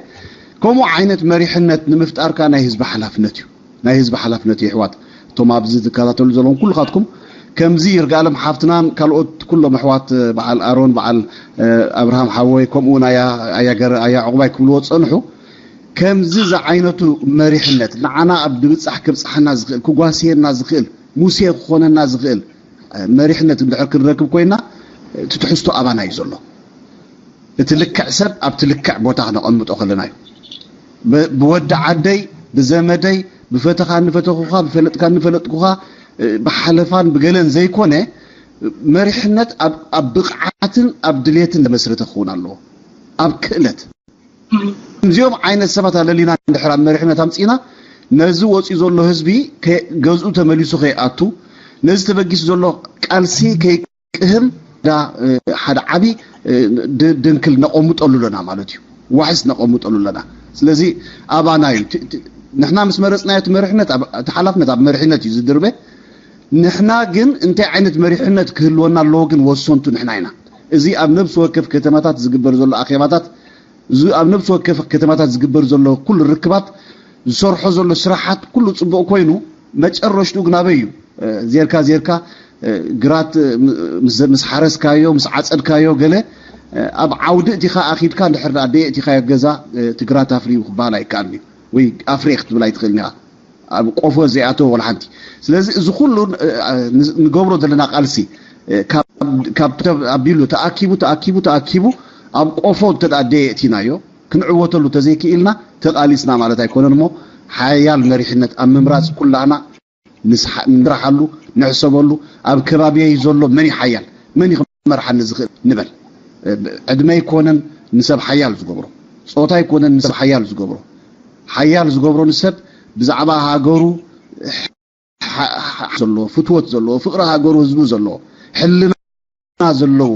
ከምኡ ዓይነት መሪሕነት ንምፍጣርካ ናይ ህዝቢ ሓላፍነት እዩ ናይ ህዝቢ ሓላፍነት እዩ ይሕዋት እቶም ኣብዚ ዝከታተሉ ዘለኹም ኩልኻትኩም ከምዚ ይርጋለም ሓፍትናን ካልኦት ኩሎም ኣሕዋት በዓል ኣሮን በዓል ኣብርሃም ሓወይ ከምኡ ኣያ ዕቑባይ ክብልዎ ዝፀንሑ ከምዚ ዝዓይነቱ መሪሕነት ንዓና ኣብ ድብፃሕ ክብፅሓና ዝኽእል ክጓስየና ዝኽእል ሙሴ ክኾነና ዝኽእል መሪሕነት እንድሕር ክንረክብ ኮይና እቲ ትሕዝቶ ኣባና እዩ ዘሎ። እቲ ልክዕ ሰብ ኣብቲ ልክዕ ቦታ ክነቐምጦ ከለና እዩ። ብወዲ ዓደይ፣ ብዘመደይ፣ ብፈተኻ ንፈተኹኻ፣ ብፈለጥካ ንፈለጥኩኻ፣ ብሓለፋን ብገለን ዘይኮነ መሪሕነት ኣብ ብቕዓትን ኣብ ድሌትን ተመስረተ ክኸውን ኣለዎ። ኣብ ክእለት እዚኦም ዓይነት ሰባት ኣለሊና እንድሕር ኣብ መሪሕነት ኣምፂና ነዚ ወፂኡ ዘሎ ህዝቢ ገዝኡ ተመሊሱ ከይኣቱ ነዚ ተበጊሱ ዘሎ ቃልሲ ከይቅህም ሓደ ዓብዪ ድንክል ነቐምጠሉ ኣለና ማለት እዩ። ዋሕስ ነቐምጠሉ ኣለና። ስለዚ ኣባና እዩ። ንሕና ምስ መረፅናዮ እቲ መሪሕነት እቲ ሓላፍነት ኣብ መሪሕነት እዩ ዝድርበ። ንሕና ግን እንታይ ዓይነት መሪሕነት ክህልወና ኣለዎ ግን ወሰንቱ ንሕና ኢና። እዚ ኣብ ነብሲ ወከፍ ከተማታት ዝግበር ዘሎ ኣኼባታት፣ ኣብ ነብሲ ወከፍ ከተማታት ዝግበር ዘሎ ኩሉ ርክባት፣ ዝሰርሖ ዘሎ ስራሓት ኩሉ ፅቡቕ ኮይኑ መጨረሽትኡ ግን ኣበይ እዩ? ዜርካ ዜርካ ግራት ምስ ሓረስካዮ ምስ ዓፀድካዮ ገለ ኣብ ዓውዲ እቲኻ ኣኺድካ እንድሕር ደኣ ደየእቲኻዮ ገዛ እቲ ግራት ኣፍርዩ ክበሃል ኣይከኣልን እዩ ወይ ኣፍርየ ክትብል ኣይትኽእልን ኢኻ። ኣብ ቆፎ ዘይኣተወ ወላ ሓንቲ። ስለዚ እዚ ኩሉ ንገብሮ ዘለና ቃልሲ ካብ ኣቢሉ ተኣኪቡ ተኣኪቡ ተኣኪቡ ኣብ ቆፎ እንተ ደኣ ደየእቲናዮ ክንዕወተሉ ተዘይክኢልና ተቓሊስና ማለት ኣይኮነን እሞ ሓያል መሪሕነት ኣብ ምምራፅ ኩላህና ንስራሓሉ ንሕሰበሉ ኣብ ከባቢየይ ዘሎ መን ሓያል መን ክመርሓኒ ዝኽእል ንበል ዕድመ ኣይኮነን ንሰብ ሓያል ዝገብሮ ፆታ ኣይኮነን ንሰብ ሓያል ዝገብሮ ሓያል ዝገብሮ ንሰብ ብዛዕባ ሃገሩ ዘለዎ ፍትወት ዘለዎ ፍቅሪ ሃገሩ ህዝቡ ዘለዎ ሕልና ዘለዎ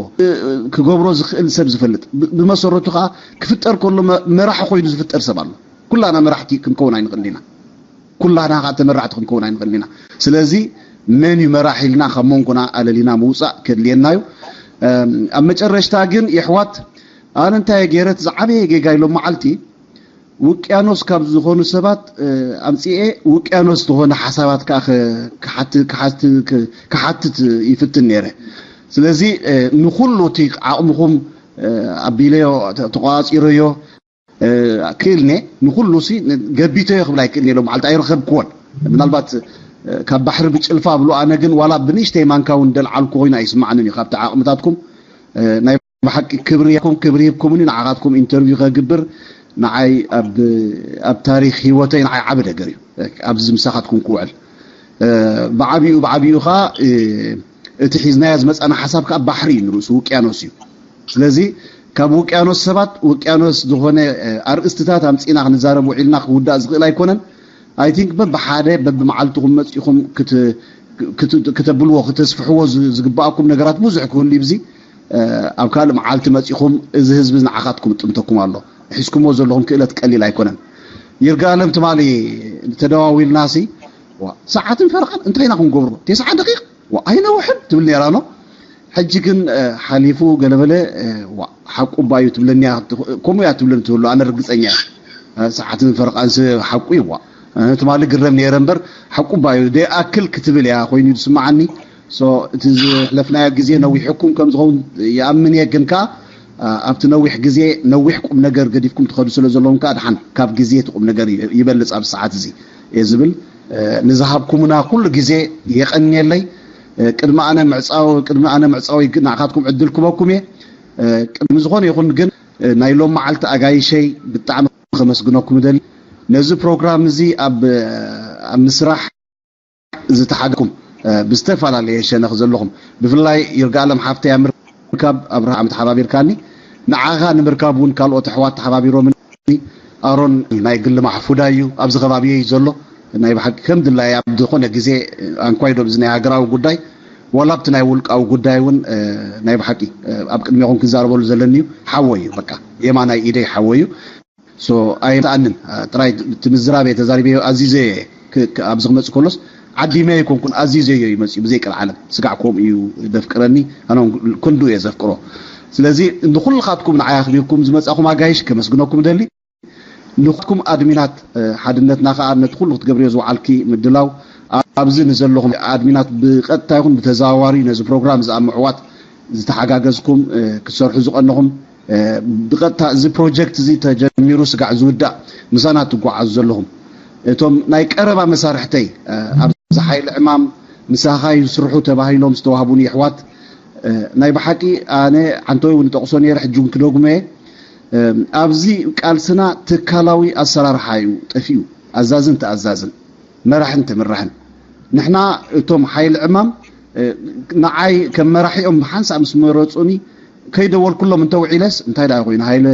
ክገብሮ ዝኽእል ሰብ ዝፈልጥ ብመሰረቱ ከዓ ክፍጠር ከሎ መራሒ ኮይኑ ዝፍጠር ሰብ ኣሎ ኩላና መራሕቲ ክንከውን ኣይንኽእል ኢና ኩላና ከዓ ተመራዕቲ ክንከውን ኣይንኽእል ኢና ስለዚ መን እዩ መራሒ ኢልና ካብ መንጎና ኣለሊና ምውፃእ ከድልየና እዩ ኣብ መጨረሽታ ግን የሕዋት ኣነ እንታይ ገይረት ዝዓበየ ጌጋ ኢሎም መዓልቲ ውቅያኖስ ካብ ዝኾኑ ሰባት ኣምፅኤ ውቅያኖስ ዝኾነ ሓሳባት ከዓ ክሓትት ይፍትን ነይረ ስለዚ ንኩሉ እቲ ዓቕምኹም ኣቢለዮ ተቋፂረዮ ክእልነ ንኩሉ ሲ ገቢተዮ ክብል ኣይክእልነ ኢሎም መዓልቲ ኣይረኸብክዎን ምናልባት ካብ ባሕሪ ብጭልፋ ኣብሉ። ኣነ ግን ዋላ ብንእሽተይ ማንካ እውን ደልዓልኩ ኮይኑ ኣይስማዕንን እዩ ካብቲ ዓቕምታትኩም። ናይ ብሓቂ ክብሪ ኩም ክብሪ ሂብኩምኒ ንዓኻትኩም ኢንተርቪው ከግብር ንዓይ ኣብ ታሪክ ህይወተይ ንዓይ ዓቢ ነገር እዩ ኣብዚ ምሳኻትኩም ክውዕል። ብዓቢኡ ብዓቢኡ ከዓ እቲ ሒዝናዮ ዝመፃና ሓሳብ ከዓ ባሕሪ እዩ ንርእሱ ውቅያኖስ እዩ። ስለዚ ካብ ውቅያኖስ ሰባት ውቅያኖስ ዝኾነ ኣርእስትታት ኣምፂና ክንዛረብ ውዒልና ክውዳእ ዝኽእል ኣይኮነን። ኣይ ቲንክ በብሓደ በብመዓልትኹም መፂኹም ክተብልዎ ክተስፍሕዎ ዝግባኣኩም ነገራት ብዙሕ ክህሉ ይብዚ ኣብ ካልእ መዓልቲ መፂኹም እዚ ህዝቢ ንዓኻትኩም ጥምተኩም ኣሎ ሒዝኩምዎ ዘለኹም ክእለት ቀሊል ኣይኮነን። ይርጋ ኣለም ትማሊ ተደዋዊልና ሲ ሰዓትን ፈረቓን እንታይ ኢና ክንገብሮ ተስዓ ደቂቕ ኣይነውሕን ትብል ነራ ኖ። ሕጂ ግን ሓሊፉ ገለበለ ሓቁ ባዩ ትብለኒ ከምኡ እያ ትብለኒ ትህሉ ኣነ ርግፀኛ እያ። ሰዓትን ፈረቓንስ ሓቁ ይዋ ትማሊ ግረም ነረ እምበር ሓቁ ባዩ ደኣክል ክትብል እያ ኮይኑ ዝስማዓኒ። እቲ ዝሕለፍናዮ ግዜ ነዊሕኩም ከም ዝኸውን ይኣምን እየ ግን ከዓ ኣብቲ ነዊሕ ግዜ ነዊሕ ቁም ነገር ገዲፍኩም ትኸዱ ስለ ዘለኹም ከዓ ድሓን ካብ ግዜ እቲ ቁም ነገር ይበልፅ ኣብ ሰዓት እዚ እየ ዝብል። ንዝሃብኩምና ኩሉ ግዜ የቐንየለይ። ቅድሚ ኣነ ምዕፃው ቅድሚ ኣነ ምዕፃወይ ንዓኻትኩም ዕድል ክበኩም እየ። ቅድሚ ዝኾነ ይኹን ግን ናይ ሎም መዓልቲ ኣጋይሸይ ብጣዕሚ ከመስግነኩም እደሊ። ነዚ ፕሮግራም እዚ ኣብ ኣብ ምስራሕ ዝተሓገኩም ብዝተፈላለየ ሸነኽ ዘለኹም ብፍላይ ይርጋለም ሓፍተይ ኣብ ምርካብ ኣብርሃም ተሓባቢርካኒ ንዓኻ ንምርካብ እውን ካልኦት ኣሕዋት ተሓባቢሮምኒ። ኣሮን ናይ ግሊ ማሕፉዳ እዩ ኣብዚ ከባቢ እዩ ዘሎ። ናይ ብሓቂ ከም ድላይ ኣብ ዝኾነ ግዜ ኣንኳይዶ ብዚ ናይ ሃገራዊ ጉዳይ ዋላ ኣብቲ ናይ ውልቃዊ ጉዳይ እውን ናይ ብሓቂ ኣብ ቅድሜኹም ክዛረበሉ ዘለኒ እዩ። ሓወይ እዩ በቃ የማናይ ኢደይ ሓወይ እዩ። ኣይምተኣንን ጥራይ እቲ ምዝራብ እየ ተዛሪበዮ ኣዚዘ ኣብዚ ክመፅእ ከሎስ ዓዲመ ኣይኮንኩን ኣዚዘዮ ይመፅኡ ብዘይ ቅልዓለም ስጋዕ ከምኡ እዩ ዘፍቅረኒ ኣነ ክንዱ እየ ዘፍቅሮ። ስለዚ ንኩልኻትኩም ንዓይ ኣኽቢርኩም ዝመፃኹም ኣጋይሽ ከመስግነኩም ደሊ። ንኹትኩም ኣድሚናት ሓድነትና ከዓ ነቲ ኩሉ ክትገብርዮ ዝወዓልኪ ምድላው ኣብዚ ንዘለኹም ኣድሚናት ብቀጥታ ይኹን ብተዘዋዋሪ ነዚ ፕሮግራም ዝኣምዕዋት ዝተሓጋገዝኩም ክትሰርሑ ዝቐነኹም ብቐጥታ እዚ ፕሮጀክት እዚ ተጀሚሩ ስጋዕ ዝውዳእ ምሳና ትጓዓዙ ዘለኹም እቶም ናይ ቀረባ መሳርሕተይ ኣብዚ ሓይሊ ዕማም ምሳኻ ይስርሑ ተባሂሎም ዝተዋህቡኒ ይሕዋት ናይ ብሓቂ ኣነ ዓንተወይ እውን ጠቕሶ ነይረ ሕጂ እውን ክደግሞ እየ ኣብዚ ቃልስና ትካላዊ ኣሰራርሓ እዩ ጠፊኡ ኣዛዝን ተኣዛዝን መራሕን ተምራሕን ንሕና እቶም ሓይሊ ዕማም ንዓይ ከም መራሒኦም ሓንሳእ ምስ መረፁኒ ከይደወልኩሎም እንተውዒለስ እንታይ ደኣ ኮይኑ ሃይለ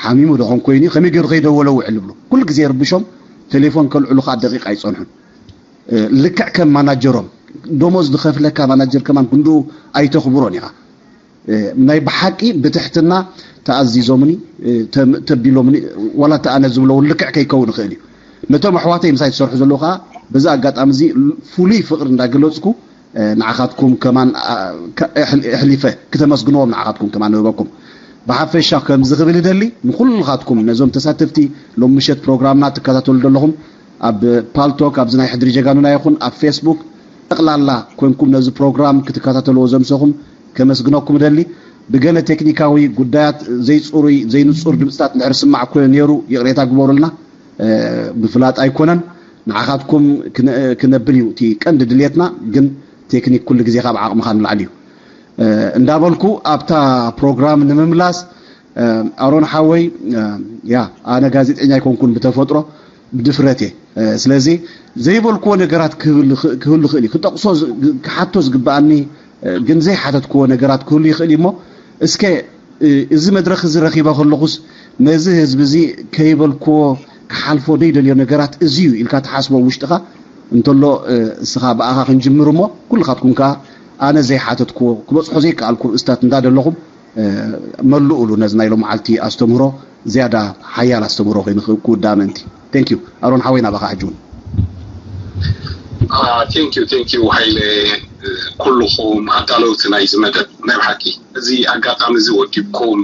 ሓሚሙ ዶ ኾን ኮይኑ ከመይ ገይሩ ከይደወለ ውዕል ይብሉ ኩሉ ግዜ ርብሾም ቴሌፎን ከልዕሉ ከዓ ደቂቕ ኣይፀንሑን ልክዕ ከም ማናጀሮም ደሞዝ ዝኸፍለካ ማናጀር ከማን ክንድኡ ኣይተኽብሮን ኢኻ ናይ ብሓቂ ብትሕትና ተኣዚዞምኒ ተቢሎምኒ ዋላ እቲ ኣነ ዝብሎ እውን ልክዕ ከይከውን ይኽእል እዩ ነቶም ኣሕዋተይ ምሳይ ትሰርሑ ዘለዉ ከዓ በዚ ኣጋጣሚ እዚ ፍሉይ ፍቕሪ እንዳገለፅኩ ንዓኻትኩም ከማን ኣሕሊፈ ክተመስግንዎም ንዓኻትኩም ከማን ንህበኩም ብሓፈሻ ከምዚ ክብል ይደሊ ንኩልኻትኩም ነዞም ተሳተፍቲ ሎም ምሸት ፕሮግራምና ትከታተሉ ዘለኹም ኣብ ፓልቶክ ኣብዚ ናይ ሕድሪ ጀጋኑና ይኹን ኣብ ፌስቡክ ጠቕላላ ኮንኩም ነዚ ፕሮግራም ክትከታተልዎ ዘምሰኹም ከመስግነኩም እደሊ። ብገለ ቴክኒካዊ ጉዳያት ዘይፅሩይ ዘይንፁር ድምፅታት እንድሕር ስማዕ ኮ ነይሩ ይቕሬታ ግበሩልና። ብፍላጥ ኣይኮነን ንዓኻትኩም ክነብል እዩ እቲ ቀንዲ ድልየትና ግን ቴክኒክ ኩሉ ግዜ ካብ ዓቕምኻ ንላዕሊ እዩ እንዳበልኩ ኣብታ ፕሮግራም ንምምላስ ኣሮን ሓወይ ያ ኣነ ጋዜጠኛ ኣይኮንኩን ብተፈጥሮ ብድፍረት እየ ስለዚ ዘይበልክዎ ነገራት ክህሉ ይኽእል እዩ ክጠቕሶ ክሓቶ ዝግብኣኒ ግን ዘይሓተትክዎ ነገራት ክህሉ ይኽእል እዩ እሞ እስከ እዚ መድረኽ እዚ ረኺበ ከለኹስ ነዚ ህዝቢ እዚ ከይበልክዎ ክሓልፎ ደይደልዮ ነገራት እዚ እዩ ኢልካ ትሓስቦ ውሽጥኻ እንተሎ እስኻ ብኣኻ ክንጅምር እሞ ኩልኻትኩም ከዓ ኣነ ዘይሓተትክዎ ክበፅሖ ዘይከኣልኩ ርእስታት እንዳደለኹም መልእሉ ነዚ ናይ ሎመዓልቲ ኣስተምህሮ ዝያዳ ሓያል ኣስተምህሮ ኮይኑ ክውዳእ ምእንቲ thank you ኣሮን ሓወይ ናባኻ ሕጂ እውን thank you thank you ሃይለ ኩልኹም ኣዳለውቲ ናይዚ መደብ ናይ ብሓቂ እዚ ኣጋጣሚ እዚ ወዲብኩም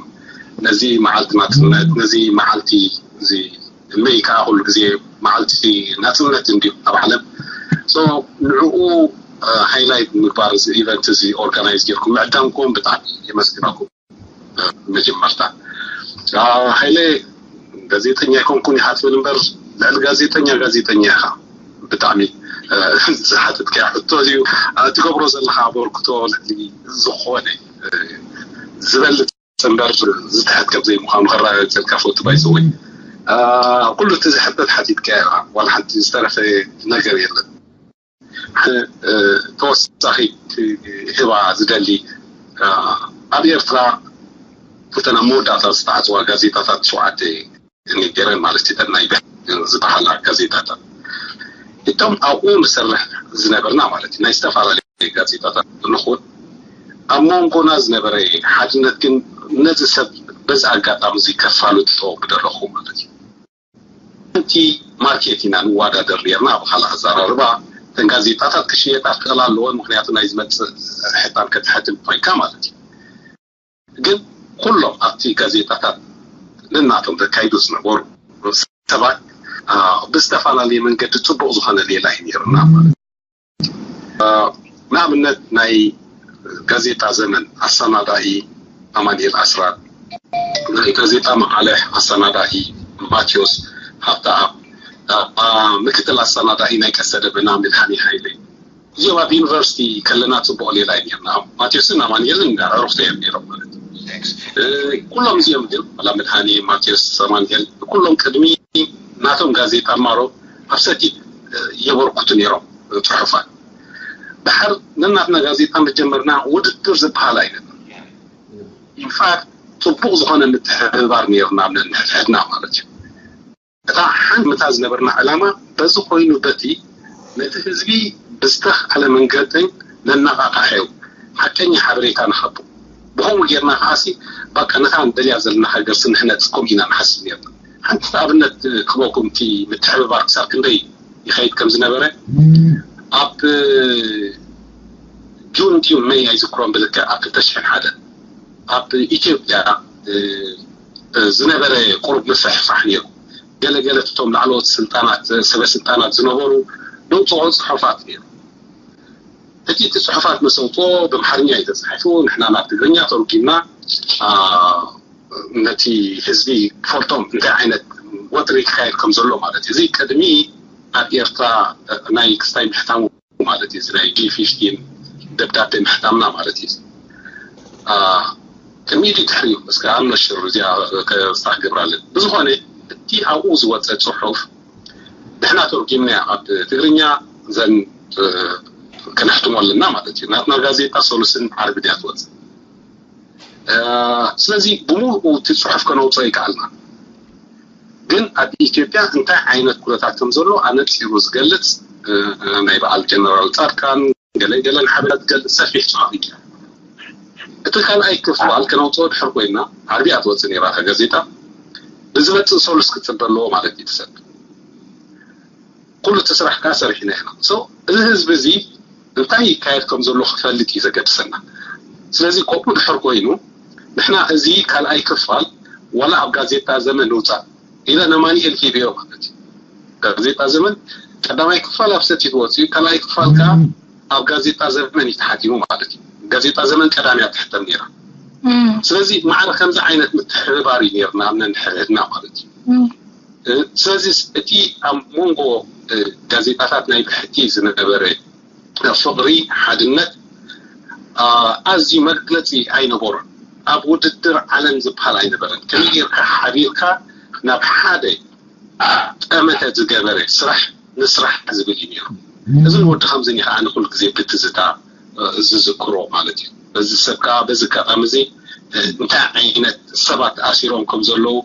ነዚ መዓልቲ ናፅነት ነዚ መዓልቲ እዚ መይ ከዓ ኩሉ ግዜ መዓልቲ ናፅነት እንድዩ ኣብ ዓለም ንዕኡ ሃይላይት ምግባር እዚ ኢቨንት እዚ ኦርጋናይዝ ጌርኩም ምዕዳምኩም ብጣዕሚ የመስግነኩም መጀመርታ ሃይለ ጋዜጠኛ ኣይኮንኩን ኢኻ ትብል እምበር ልዕሊ ጋዜጠኛ ጋዜጠኛ ኢኻ ብጣዕሚ ዝሓተትካዮ ሕቶ እዩ። ትገብሮ ዘለካ ኣበርክቶ ልዕሊ ዝኾነ ዝበልፅ እምበር ዝትሕት ከም ዘይምዃኑ ከረጋግፀልካ ፈቱ ባይዘወይ። ኩሉ እቲ ዝሕተት ሓቲትካዮ ኢኻ። ዋላ ሓንቲ ዝተረፈ ነገር የለን። ተወሳኺ ህባ ዝደሊ ኣብ ኤርትራ እተን ኣብ መወዳእታ ዝተዓፅዋ ጋዜጣታት ሸውዓተ ነይረን ማለት እዩ። ናይ ዝበሃላ ጋዜጣታት እቶም ኣብኡ ንሰርሕ ዝነበርና ማለት እዩ ናይ ዝተፈላለዩ ጋዜጣታት ንኹን ኣብ መንጎና ዝነበረ ሓድነት ግን ነዚ ሰብ በዚ ኣጋጣሚ እዚ ከፋልጦ ምደለኹ ማለት እዩ። እቲ ማርኬት ኢና ንዋዳደር ነርና ብካልእ ኣዘራርባ እተን ጋዜጣታት ክሽየጣ ክኽእል ኣለወን ምክንያቱ ናይ ዝመፅእ ሕታም ከተሕትም ኮይንካ ማለት እዩ። ግን ኩሎም ኣብቲ ጋዜጣታት ነናቶም ዘካይዱ ዝነበሩ ሰባት ብዝተፈላለየ መንገዲ ፅቡቕ ዝኾነ ሌላ እዩ ነይርና ማለት ንኣብነት ናይ ጋዜጣ ዘመን ኣሰናዳኢ ኣማኒኤል ኣስራት፣ ናይ ጋዜጣ መዓልሕ ኣሰናዳኢ ማቴዎስ ሃብተኣብ፣ ምክትል ኣሰናዳኢ ናይ ቀስተ ደበና ምድሃኒ ሃይለ። እዚኦም ኣብ ዩኒቨርሲቲ ከለና ፅቡቕ ሌላ እዩ ነርና። ማቴዎስን ኣማኒኤልን ኣዕሩኽቲ እዮም ነይሮም ማለት እዩ። ኩሎም እዚኦም ግን ዋላ ምድሃኒ፣ ማቴዎስ፣ ኣማኒኤል ኩሎም ቅድሚ ናቶም ጋዜጣ ማሮ ኣብ ሰቲት የበርክቱ ነይሮም ፅሑፋት። ድሓር ነናትና ጋዜጣ መጀመርና ውድድር ዝበሃል ኣይነበረን። ኢንፋክት ፅቡቕ ዝኾነ ምትሕብባር ነይርና ኣብ ነንሕድሕድና ማለት እዩ። እታ ሓንቲ ምታ ዝነበርና ዕላማ በዚ ኮይኑ በቲ ነቲ ህዝቢ ብዝተኽኣለ መንገድን ነነቓቓሕዮ ሓቀኛ ሓበሬታ ንሃቦ። ብኸምኡ ጌርና ከዓሲ በቃ ነታ ንደልያ ዘለና ሃገር ስንሕነፅ ከምኡ ኢና ንሓስብ ነርና። ሓንቲ ኣብነት ክበኩም እቲ ምትሕብባር ክሳብ ክንደይ ይኸይድ ከም ዝነበረ ኣብ ጁን ድዩ መይ ኣይዝክሮን ብልክዕ ኣብ ክልተ ሽሕን ሓደ ኣብ ኢትዮጵያ ዝነበረ ቁሩብ ምፍሕፋሕ ነይሩ። ገለገለ እቶም ላዕለዎት ስልጣናት ሰበ ስልጣናት ዝነበሩ ዘውፅኦ ፅሑፋት ነይሩ። እቲ እቲ ፅሑፋት መሰውፅኦ ብምሓርኛ እዩ ተፃሒፉ ንሕና ናብ ትግርኛ ተርጊምና ነቲ ህዝቢ ክፈልጦም እንታይ ዓይነት ወጥሪ ክካየድ ከም ዘሎ ማለት እዩ። እዚ ቅድሚ ኣብ ኤርትራ ናይ ክስታይ ምሕታሙ ማለት እዩ። እዚ ናይ ጂ ፊፍቲን ደብዳቤ ምሕታምና ማለት እዩ። ቅድሚ ኢሉ ድሕሪ እዩ እስከ ኣነሽር እዚኣ ክስራሕ ግብራለን ብዝኾነ እቲ ኣብኡ ዝወፀ ፅሑፍ ንሕና ተርጊምና ኣብ ትግርኛ ዘን ክነሕትሞ ኣለና ማለት እዩ። ናትና ጋዜጣ ሰሉስን ዓርቢ ድያ ትወፅእ። ስለዚ ብምሉኡ እቲ ፅሑፍ ከነውፅኦ ይከኣልና። ግን ኣብ ኢትዮጵያ እንታይ ዓይነት ኩነታት ከም ዘሎ ኣነፂሩ ዝገልፅ ናይ በዓል ጀነራል ፃድቃን ገለ ገለን ሓበሬታ ዝገልፅ ሰፊሕ ፅሑፍ እዩ። እቲ ካልኣይ ክፋል ከነውፅኦ ድሕር ኮይና ዓርቢ እያ ትወፅእ ነይራ እታ ጋዜጣ ብዝመፅእ ሰሉስ ክፅበ ኣለዎ ማለት እዩ እቲ ሰብ። ኩሉ እቲ ስራሕ ከዓ ሰሪሕና ኢና። So እዚ ህዝቢ እዚ እንታይ ይካየድ ከም ዘሎ ክፈልጥ እዩ ዘገድሰና። ስለዚ ከምኡ ድሕር ኮይኑ ንሕና እዚ ካልኣይ ክፋል ዋላ ኣብ ጋዜጣ ዘመን ንውፃእ ኢለ ነማኒኤል ሂብዮ ማለት እዩ። ጋዜጣ ዘመን ቀዳማይ ክፋል ኣብ ሰቲት ወፂኡ ካልኣይ ክፋል ከዓ ኣብ ጋዜጣ ዘመን እዩ ተሓቲሙ ማለት እዩ። ጋዜጣ ዘመን ቀዳሚያ ትሕተም ነይራ። ስለዚ ማዕረ ከምዚ ዓይነት ምትሕብባር እዩ ነይርና ኣብ ነንሕድሕድና ማለት እዩ። ስለዚ እቲ ኣብ መንጎ ጋዜጣታት ናይ ብሕቲ ዝነበረ ፍቕሪ፣ ሓድነት ኣዝዩ መግለፂ ኣይነበሮን። ኣብ ውድድር ዓለም ዝበሃል ኣይነበረን። ከመይ ጌርካ ሓቢርካ ናብ ሓደ ጠመተ ዝገበረ ስራሕ ንስራሕ ዝብል እዩ ነይሩ። እዚ ንወዲ ከምዚ እኒ ከዓ ንኩሉ ግዜ ብትዝታ ዝዝክሮ ማለት እዩ። በዚ ሰብ ከዓ በዚ ኣጋጣሚ እዚ እንታይ ዓይነት ሰባት ኣሲሮም ከም ዘለዉ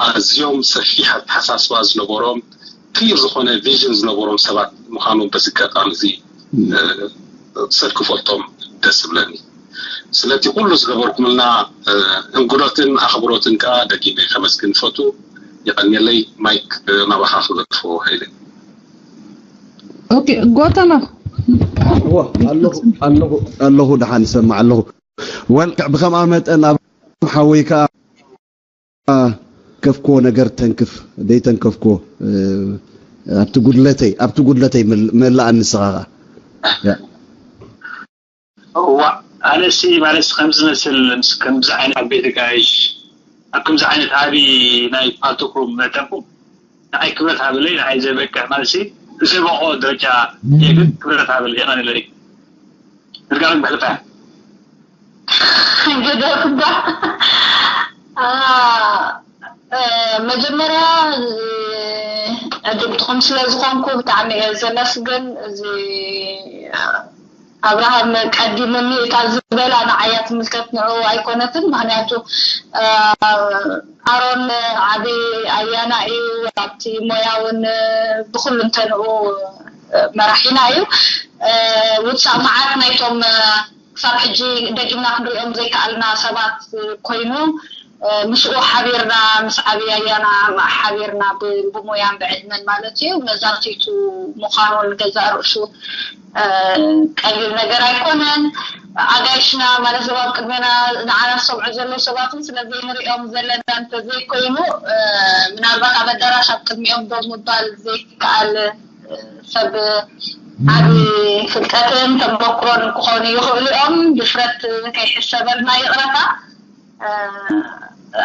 ኣዝዮም ሰፊሕ ኣተሓሳስባ ዝነበሮም ክሊር ዝኾነ ቪዥን ዝነበሮም ሰባት ምዃኖም በዚ ኣጋጣሚ እዚ ሰብ ክፈልጦም ደስ ዝብለኒ። ስለቲ ኩሉ ዝገበርኩምልና እንግዶትን ኣኽብሮትን ከዓ ደጊመ ከመስግን ፈቱ። የቐንየለይ። ማይክ ናባኻ ክገድፎ ሃይለ። ኦኬ ጎተማ ኣለኹ ኣለኹ ኣለኹ ደሓን ይሰማዕ ኣለኹ። ወል ብከምኣ መጠን ኣብ ሓወይ ከዓ ከፍክዎ ነገር ተንክፍ ደይተንከፍክዎ ኣብቲ ጉድለተይ ኣብቲ ጉድለተይ መላኣ ንስኻ እዋ ኣነሲ ማለት ከምዚ መስል ከምዚ ዓይነት ዓበይቲ ጋይሽ ኣብ ከምዚ ዓይነት ዓቢ ናይ ፓልቶኩም መጠኩም ንዓይ ክብረት ሃበለይ ንዓይ ዘበቅዕ ማለት ዝህበኦ ደረጃ የግን ክብረት ሃበል የቐንለይ። እርጋን ብሕልፋ ግደፍባ። መጀመርያ ዕድምትኹም ስለ ዝኾንኩ ብጣዕሚ እየ ዘመስግን። እዚ ኣብርሃም ቀዲምኒ እታ ዝበላ ንዓያ ትምልከት ንዑ ኣይኮነትን። ምክንያቱ ኣሮን ዓቢ ኣያና እዩ። ኣብቲ ሞያውን ብኩሉ እንተንኡ መራሒና እዩ። ውፃእ መዓት ናይቶም ክሳብ ሕጂ ደጊምና ክንሪኦም ዘይከኣልና ሰባት ኮይኑ ምስኡ ሓቢርና ምስ ዓብያያና ሓቢርና ብሞያን ብዕድመን ማለት እዩ መዛቲቱ ምዃኑ ንገዛእ ርእሱ ቀሊል ነገር ኣይኮነን። ኣጋይሽና ማለት ዘባብ ቅድሜና ንዓና ዝሰምዑ ዘለዉ ሰባትን ስለዘይንሪኦም ዘለና እንተዘይኮይኑ ምናልባት ኣብ ኣዳራሽ ኣብ ቅድሚኦም ደው ምባል ዘይከኣል ሰብ ዓቢ ፍልጠትን ተመክሮን ክኾኑ ይኽእሉ እዮም። ድፍረት ከይሕሰበልና ይቕረታ።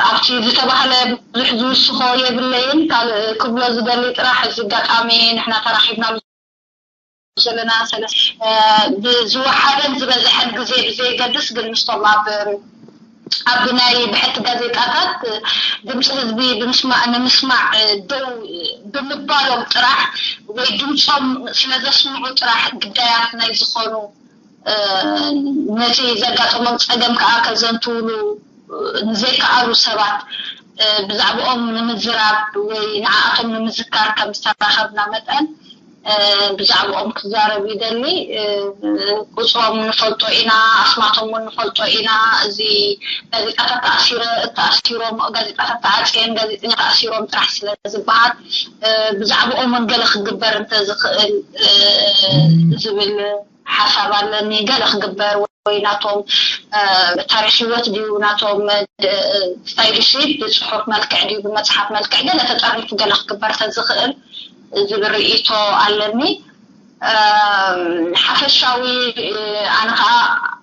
ኣብቲ ዝተባህለ ብዙሕ ዝውስኾ የብለይን። ካልእ ክብሎ ዝደሊ ጥራሕ እዚ ኣጋጣሚ ንሕና ተራኺብና ዘለና ሰለ ብዝወሓደን ዝበዝሐን ግዜ ብዘይገድስ ግን ምስቶም ኣብ ኣብ ናይ ብሕቲ ጋዜጣታት ድምፂ ህዝቢ ብምስማዕ ንምስማዕ ደው ብምባሎም ጥራሕ ወይ ድምፆም ስለዘስምዑ ጥራሕ ግዳያት ናይ ዝኾኑ ነቲ ዘጋጠሞም ፀገም ከዓ ከዘንትውሉ ንዘይከኣሉ ሰባት ብዛዕባኦም ንምዝራብ ወይ ንዓኣቶም ንምዝካር ከም ዝተራኸብና መጠን ብዛዕባኦም ክዛረብ ይደሊ። ቁፅሮም ንፈልጦ ኢና፣ ኣስማቶም እውን ንፈልጦ ኢና። እዚ ጋዜጣታት ተኣሲረ ተኣሲሮም፣ ጋዜጣታት ተዓፅየን ጋዜጠኛ ተኣሲሮም ጥራሕ ስለ ዝበሃል ብዛዕባኦም እውን ገለ ክግበር እንተዝኽእል ዝብል ሓሳብ ኣለኒ። ገለ ክግበር ወይ ናቶም ታሪክ ህይወት ድዩ ናቶም ስታይልሲ ብፅሑፍ መልክዕ ድዩ ብመፅሓፍ መልክዕ ገለ ተጠሪፉ ገለ ክግበር ተዝኽእል ዝብል ርእይቶ ኣለኒ። ሓፈሻዊ ኣነ ከዓ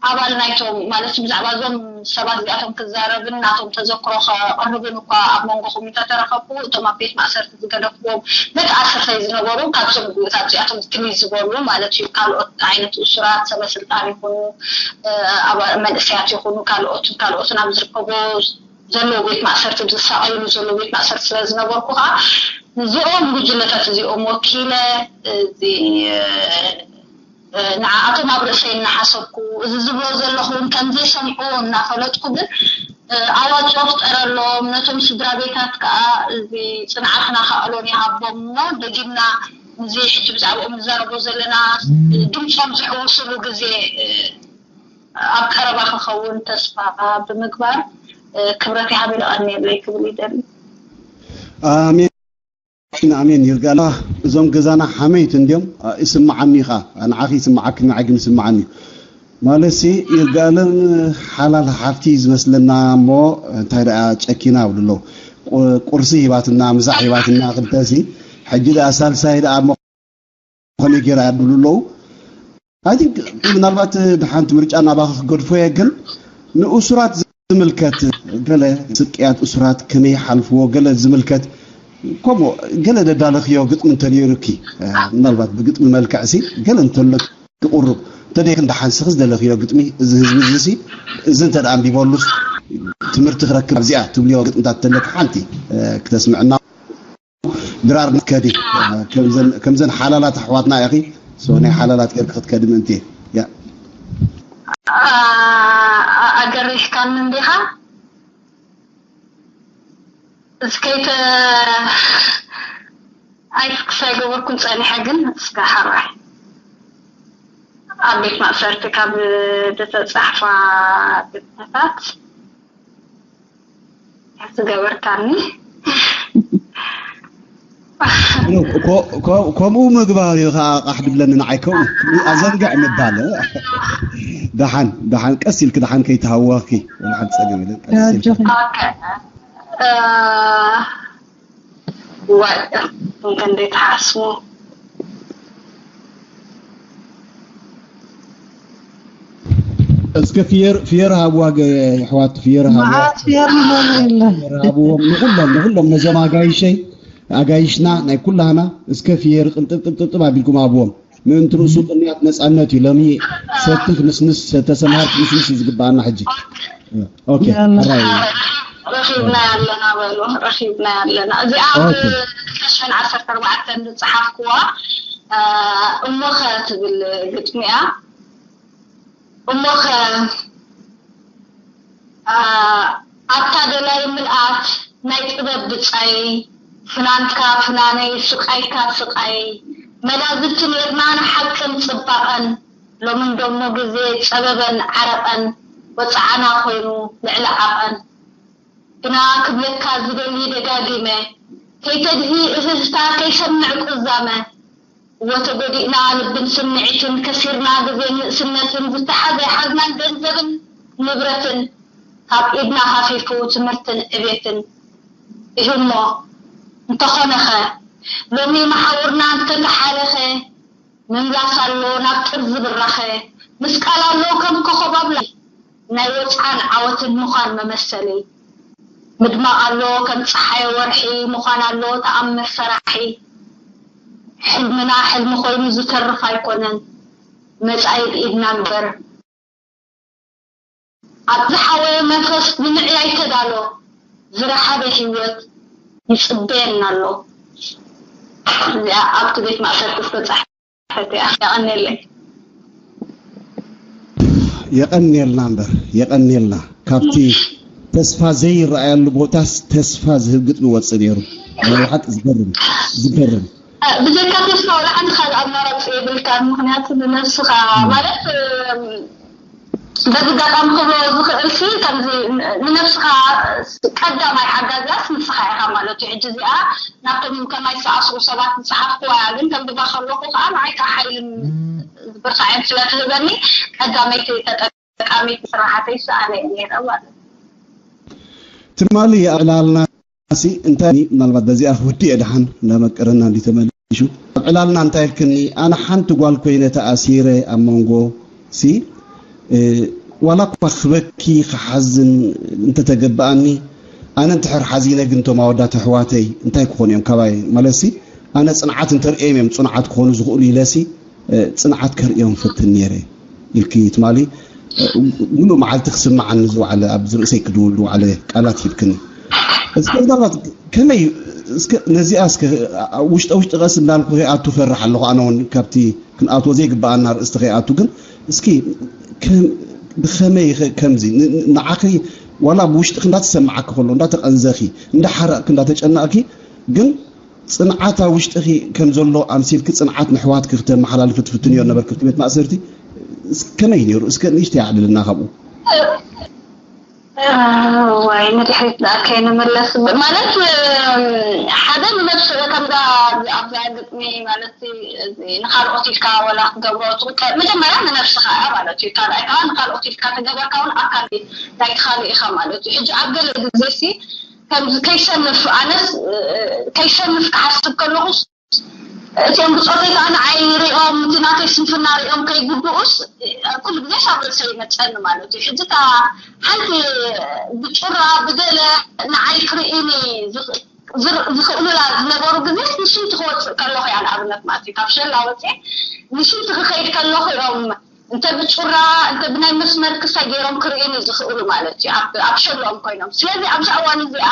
ኣባል ናይቶም ማለት ብዛዕባ እዞም ሰባት እዚኣቶም ክዛረብን ናቶም ተዘክሮ ከቕርብን እኳ ኣብ መንጎኹም እንተተረኸብኩ እቶም ኣብ ቤት ማእሰርቲ ዝገደፍዎም መተኣሰሰይ ዝነበሩ ካብዞም ግኡታት እዚኣቶም ትልይ ዝበሉ ማለት እዩ። ካልኦት ዓይነት እሱራት ሰበ ስልጣን ይኹኑ መንእሰያት ይኹኑ ካልኦትን ካልኦትን ኣብ ዝርከቦ ዘለዉ ቤት ማእሰርቲ ዝሳቐይሉ ዘለዉ ቤት ማእሰርቲ ስለ ዝነበርኩ ከዓ እዚኦም ጉጅለታት እዚኦም ወኪለ እዚ ንዓኣቶም ኣብ ርእሰይ እናሓሰብኩ እዚ ዝብሎ ዘለኹ እውን ከምዘይሰምዑ እናፈለጥኩ ግን ኣዋፅኦ ፍጠረሎም ነቶም ስድራ ቤታት ከዓ እዚ ፅንዓትና ከኣሎም ይሃቦም እሞ ደጊምና እዚ ሕጂ ብዛዕባኦም ንዛረቦ ዘለና ድምፆም ዝሕውስሉ ግዜ ኣብ ቀረባ ክኸውን ተስፋ ብምግባር ክብረት ይሃበ ይቐንየለይ ክብል ይደሊ። ኣሜን ኣሜን። ይርጋና እዞም ገዛና ሓመይት እንዲዮም ይስምዓኒ ኢኻ ንዓኺ ይስምዓኪ ንዓይ ግን ይስምዓኒ እዩ። ማለትሲ ይርጋለም ሓላል ሓፍቲ ዝመስለና እሞ እንታይ ደኣ ጨኪና ይብሉ ኣለዉ። ቁርሲ ሂባትና ምሳሕ ሂባትና ክልተሲ ሕጂ ደኣ ሳልሳይ ደኣ እሞ ከመይ ገይራ ይብሉ ኣለዉ። I think ምናልባት ድሓንቲ ምርጫ ናባኺ ክገድፎ እየ ግን ንእሱራት ዝምልከት ገለ ስቅያት እሱራት ከመይ ይሓልፍዎ ገለ ዝምልከት ከምኡ ገለ ደዳለኽዮ ግጥሚ እንተነይሩኪ ምናልባት ብግጥሚ መልክዕ ሲ ገለ እንተሎ ክቁርብ እንተደይክን ደሓን ስኺ ዝደለኽዮ ግጥሚ እዚ ህዝቢ እዚ ሲ እዚ እንተ ደኣ ኣንቢበሉስ ትምህርቲ ክረክብ ኣብዚኣ ትብልዮ ግጥምታት እንተለኪ ሓንቲ ክተስምዕና ድራር ከዲ ከምዘን ሓላላት ኣሕዋትና ኢኺ ናይ ሓላላት ገርክ ክትከዲ ምእንቲ እያ ኣገሪሽካኒ እንዲኻ እስከይተ ኣይፍክስ ኣይገበርኩን ፀኒሐ ግን እስከ ሓራይ ኣብ ቤት ማእሰርቲ ካብ ዝተፃሕፋ ግጥምታት ዝገበርካኒ ከምኡ ምግባር እዩ ከዓ ቃሕ ድብለኒ ንዓይ ከምኡ ኣዘንግዕ ምባል ደሓን ደሓን ቀስ ኢልክ ደሓን ከይተሃወኽኪ ወላ ሓንቲ ፀገም የለን ቀስ ኢልክ ዋይ እንከንደይ ተሓስሙ እስከ ፍየር ፍየር ሃብዋ የሕዋት ፍየር ሃብዋ መዓት ፍየር ይበሉ የለ ፍየር ሃብዎም ንኩሎም ንኩሎም ነዞም ኣጋይሸይ ኣጋይሽና ናይ ኩላህና እስከ ፍየሪ ቅንጥብጥብጥብጥብ ኣቢልኩም ኣብዎም። ምእንቲ ርእሱ ቅንያት ነጻነት እዩ። ሎሚ ሰቲ ክንስንስ፣ ሰተ ሰምሃር ክንስንስ እዩ ዝግብኣና ሕጂ። ኦኬ፣ ሕራይ። ረኺብና ኣለና በሉ። ረኺብና ኣለና። እዚኣ ብ214 ዝፀሓፍኩዋ እሞኸ ትብል ግጥሚ እያ። እሞኸ ኣታ ደላይ ምልኣት ናይ ጥበብ ብጻይ፣ ፍናንካ ፍናነይ፣ ስቃይካ ስቃይ፣ መላዝቲ ኔርና ንሓቅን ጽባቐን፣ ሎሚ እንደሞ ግዜ ጸበበን ዓረቐን፣ ወጽዓና ኮይኑ ልዕሊ ዓቐን። ግና ክብለካ ዝደሊ ደጋጊመ፣ ከይተድሂ እህህታ፣ ከይሰምዕ ቁዛመ፣ እወ ተጎዲእና ልብን ስምዒትን ከሲርና ግዜን ንእስነትን ዝተሓዘ ሓዝናን ገንዘብን ንብረትን ካብ ኢድና ሃፊፉ ትምህርትን ዕቤትን ኢሁሞ እንተኾነኸ ሎሚ መሓውርና እንተተሓለኸ ምምላስ ኣሎ ናብ ጥርዚ ብራኸ ምስቃል ኣሎ ከም ኮኸብ ኣብላ ናይ ወጽዓን ዓወትን ምዃን መመሰሊ ምድማቕ ኣሎ ከም ጸሓየ ወርሒ ምዃን ኣሎ ተኣምር ሰራሒ ሕልምና ሕልሚ ኮይኑ ዝተርፍ ኣይኮነን መጻኢ ብኢድና ንበር ኣብ ዝሓወየ መንፈስ ንምዕያይ ተዳሎ ዝረሓበ ህይወት ይጽበየና ኣሎ እዚኣ ኣብቲ ቤት ማእሰርቲ ዝተጻሕፈት እያ የቐንየለይ የቐንየልና እምበር የቐንየልና ካብቲ ተስፋ ዘይረኣየሉ ቦታስ ተስፋ ዝህብ ግጥሚ ወፅእ ነይሩ ናይ ሓቂ ዝገርም ዝገርም ብዘይካ ተስፋ ወላ ሓንቲ ካልእ ኣማራፂ የብልካን ምክንያቱ ንነብስኻ ማለት በዚ ኣጋጣሚ ክብሎ ዝኽእል ሲ ከምዚ ንነብስኻ ቀዳማይ ሓጋዚያስ ንስኻ ኢኻ ማለት እዩ ሕጂ እዚኣ ናብቶም ከማይ ዝሰኣስሩ ሰባት ዝፀሓፍኩዋ እያ ግን ተንብባ ከለኹ ከዓ ንዓይ ከዓ ሓይልን ብርታዕን ስለ ትህበኒ ቀዳመይቲ ተጠቃሚት ስራሓተይ ሰኣነ እየ ነይረ ማለት እዩ። ትማሊ ኣብ ዕላልና ሲ እንታይ ምናልባት በዚኣ ክወዲ እየ ደሓን እንዳመቀረና እንዲ ተመሊሹ ኣብ ዕላልና እንታይ ኢልክኒ ኣነ ሓንቲ ጓል ኮይነ ተኣሲረ ኣብ መንጎ ሲ ዋላ እኳ ክበኪ ክሓዝን እንተተገበኣኒ ኣነ እንድሕር ሓዚነ ግን እቶም ኣወዳት ኣሕዋተይ እንታይ ክኾኑ እዮም ካባይ ማለት ሲ ኣነ ፅንዓት እንተርእዮም እዮም ፅኑዓት ክኾኑ ዝኽእሉ ኢለ ሲ ፅንዓት ከርእዮም ፈትን ነይረ ኢልኪ ትማሊ ሙሉእ መዓልቲ ክስምዓኒ ዝወዓለ ኣብዚ ርእሰይ ክድውል ዝወዓለ ቃላት ሂብክኒ እስከ ምናልባት ከመይ እስከ ነዚኣ እስከ ውሽጠ ውሽጢ ቀስ እንዳልኩ ከይኣቱ ፈርሕ ኣለኹ ኣነ እውን ካብቲ ክንኣትዎ ዘይግበኣና ርእስቲ ከይኣቱ ግን እስኪ ብኸመይ ከምዚ ንዓኺ ዋላ ብውሽጥኺ እንዳተሰማዓኪ ከሎ እንዳተቐንዘኺ እንዳሓረቕኪ እንዳተጨነቕኪ ግን ጽንዓት ኣብ ውሽጥኺ ከም ዘሎ ኣምሲልኪ ጽንዓት ንሕዋትኪ ክተመሓላልፊ ትፍትንዮ ነበርኪ ኣብቲ ቤት ማእሰርቲ ከመይ ነይሩ እስከ ንእሽተይ ኣዕልልና ካብኡ ወይ ንድሕሪት ደኣ ከይንምለስ ማለት ሓደ ንነብስ ከምዛ ኣብዛ ግጥሚ ማለት ንካልኦት ኢልካ ወላ ክትገብሮ መጀመርያ ንነብስካ እያ ማለት እዩ ካልኣይ ከዓ ንካልኦት ኢልካ ተገበርካ እውን ኣካል ናይቲ ካልእ ኢካ ማለት እዩ ሕጂ ኣብ ገለ ግዜ ሲ ከምዚ ከይሰንፍ ኣነስ ከይሰንፍ ክሓስብ ከለኩስ እቲኦም ብፆተይ ከዓ ንዓይ ሪኦም እቲ ናተይ ስንፍና ሪኦም ከይጉድኡስ ኩሉ ግዜ ሳብ ርእሰይ ይመፀኒ ማለት እዩ ሕጂ እታ ሓንቲ ብጩራ ብገለ ንዓይ ክርእኒ ዝኽእሉላ ዝነበሩ ግዜ ንሽንቲ ክወፅእ ከለኹ እያ ንኣብነት ማለት እዩ ካብ ሸላ ወፅእ ንሽንቲ ክኸይድ ከለኹ እዮም እንተ ብጩራ እንተ ብናይ መስመር ክሳይ ገይሮም ክርእዩኒ ዝኽእሉ ማለት እዩ ኣብ ሸሎኦም ኮይኖም ስለዚ ኣብዛ እዋን እዚኣ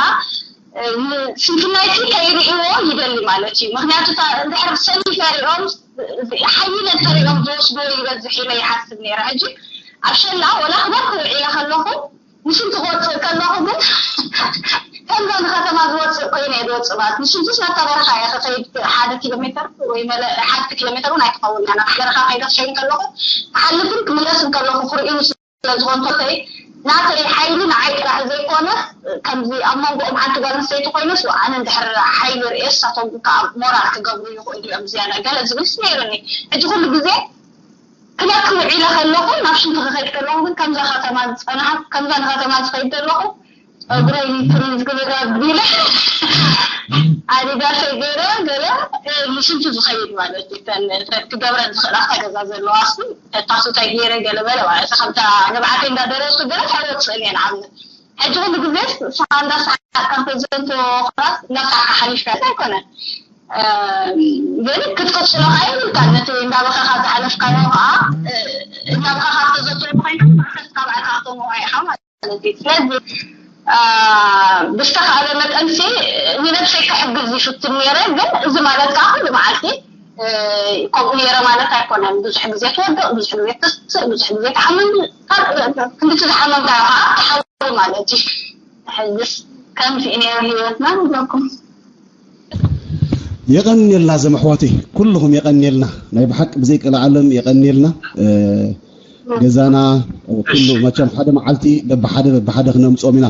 ስንፍናይቲ ከይርእይዎ ይደሊ ማለት እዩ ምክንያቱ እንድሕር ሰኒፈ ሪኦም ሓይለ እንተሪኦም ዝወስድዎ ይበዝሕ ኢለ ይሓስብ ነይረ ሕጂ ኣብ ሸላ ወላ ክበክ ውዒለ ከለኹ ንሽንቲ ክወፅእ ከለኹ ግን ከምዛ ንከተማ ዝወፅእ ኮይነ እየ ዝወፅእ ማለት ንሽንቱስ ናብታ በረኻ እየ ክኸይድ ሓደ ኪሎ ሜትር ወይ ሓንቲ ኪሎ ሜትር እውን ኣይትኸውን እያ ናብቲ በረኻ ከይደ ክሸይን ከለኹ ክሓልፍን ክምለስን ከለኹ ክርእዩ ስለዝኾንቶተይ ናተይ ሓይሊ ንዓይ ጥራሕ ዘይኮነ ከምዚ ኣብ መንጎኦም ሓንቲ ጓል ኣንስተይቲ ኮይነስ ኣነ እንድሕር ሓይሊ ርእየ እሳቶም ከዓ ሞራል ክገብሩ ይኽእሉ እዮም ዝያዳ ገለ ዝብልስ ነይሩኒ ሕጂ ኩሉ ግዜ ክበኪ ውዒለ ከለኹ ናብ ሽንቲ ክኸይድ ከለኹ ግን ከምዛ ከተማ ዝፀንሓ ከምዛ ንከተማ ዝኸይድ ዘለኹ ፀጉረይ ፍሪዝ ክብላ ቢለ ኣዲዳሰይ ገይረ ገለ ንሽንቲ ዝኸይድ ማለት እዩ ትገብረን ዝኽእላ ኣብታ ገዛ ዘለዋ ሲ ተታሱታይ ገይረ ገለ በለ ማለት ከምታ ንብዓተይ እንዳደረስኩ ገለ ኣይወፅእን እየ ንዓብነት ሕጂ ኩሉ ግዜ ንስኻ እንዳሰሓቕካ እንተዘንቶ ክራስ እንዳሰሓቕካ ሓሊፍካ ኣይኮነን። ግን ክትቅጽሎ ከዓ ይብልካ። ነቲ እንዳበኸኻ ዝሓለፍካዮ ከዓ እንዳበኸኻ ተዘትሮ ኮይና ማእሰር ካብ ዓካ ክተምዋ ኢኻ ማለት እዩ። ስለዚ ብዝተኻእለ መጠንሲ ንነብሰይ ክሕግዝ ይፍትን ነይረ። ግን እዚ ማለት ከዓ ኩሉ መዓልቲ ከምኡ ነይረ ማለት ኣይኮነን። ብዙሕ ግዜ ትወድቕ፣ ብዙሕ ግዜ ትስእ፣ ብዙሕ ግዜ ትሓምም። ክንድቲ ዝሓመምካዮ ከዓ ትሓዊ ማለት እዩ። ሕዝስ ከምዚ እዩ ነይሩ ህይወትና ንብለኩም። የቐንየልና ዘመሕዋተይ፣ ኩልኹም የቐንየልና። ናይ ብሓቂ ብዘይ ቀልዓለም የቐንየልና። ገዛና ኩሉ መቸም ሓደ መዓልቲ በብሓደ በብሓደ ክነምጾም ኢና።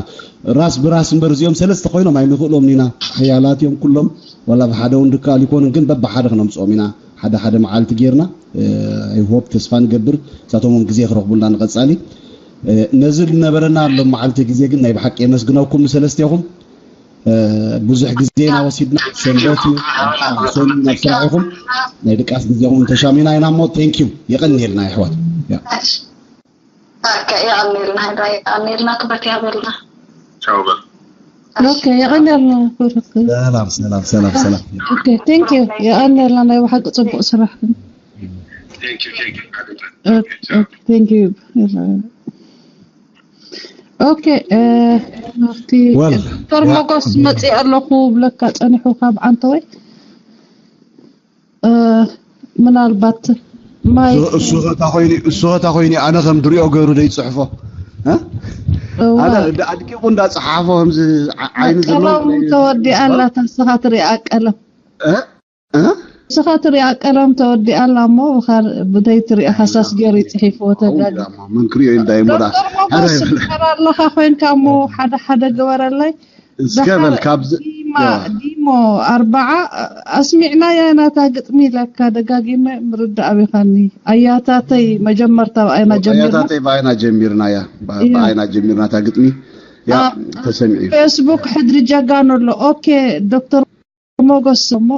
ራስ ብራስ እምበር እዚኦም ሰለስተ ኮይኖም ኣይንኽእሎም ኢና። ሓያላት እዮም ኩሎም። ዋላ ብሓደ እውን ድካል ይኮኑ፣ ግን በብሓደ ክነምጾም ኢና። ሓደ ሓደ መዓልቲ ጌርና። I hope፣ ተስፋ ንገብር፣ እሳቶም እውን ግዜ ክረኽቡልና ንቐጻሊ። ነዚ ዝነበረና ሎም መዓልቲ ግዜ ግን ናይ ብሓቂ የመስግነኩም ንሰለስቴኹም። ብዙሕ ግዜ ኢና ወሲድና። ሰንበት እዩ፣ ሰኑ ናብ ስራሕ ኢኹም። ናይ ድቃስ ግዜኹም ተሻሚና ኢና እሞ፣ thank you፣ የቐንየልና ኣሕዋት። የቐንየልና፣ የቐንየልና፣ ክብረት ያበልና። ኦኬ፣ የቐንየልና። ሰላም ሰላም ሰላም ሰላም። ኦኬ፣ thank you፣ የቐንየልና። ናይ ብሓቂ ጽቡቕ ስራሕ። Thank you። ኦኬ፣ ዶክተር ሞጎስ መፅእ ኣለኹ ብለካ ፀኒሑ ካብ ዓንተወይ። ምናልባት ማይ እሱ ኸታ ኮይኑ ኣነ ከም ድሪኦ ገይሩ ደይ ፅሕፎ ኣነ ኣድቂቁ እንዳፀሓፎ ከምዚ ዓይኒ ዘሎ ተወዲኣ ኣላ። ታስኻ ትሪኣ ቀለም ንስኻ ትሪኣ ቀለም ተወዲኣ ኣላ እሞ ብደይ ትሪኦ ሃሳስ ገይሩ ይፅሒፍዎ ተጋጊ መን ክሪኦ ኢልዳ ይሞዳ ዶክተር ሞጎስ ትቀራ ኣለኻ ኮይንካ እሞ ሓደ ሓደ ግበረለይ እስከ በል ካብዚ ዲሞ ኣርባዓ ኣስሚዕናያ ናታ ግጥሚ ኢለካ ደጋጊመ ምርዳእ ኣቢኻኒ ኣያታተይ መጀመርታ ብኣይና ጀሚርና ብኣይና ጀሚርናያ ብኣይና ጀሚርና እታ ግጥሚ ያ ተሰሚዑ ፌስቡክ ሕድሪ ጀጋኑ ኣሎ ኦኬ ዶክተር ሞጎስ እሞ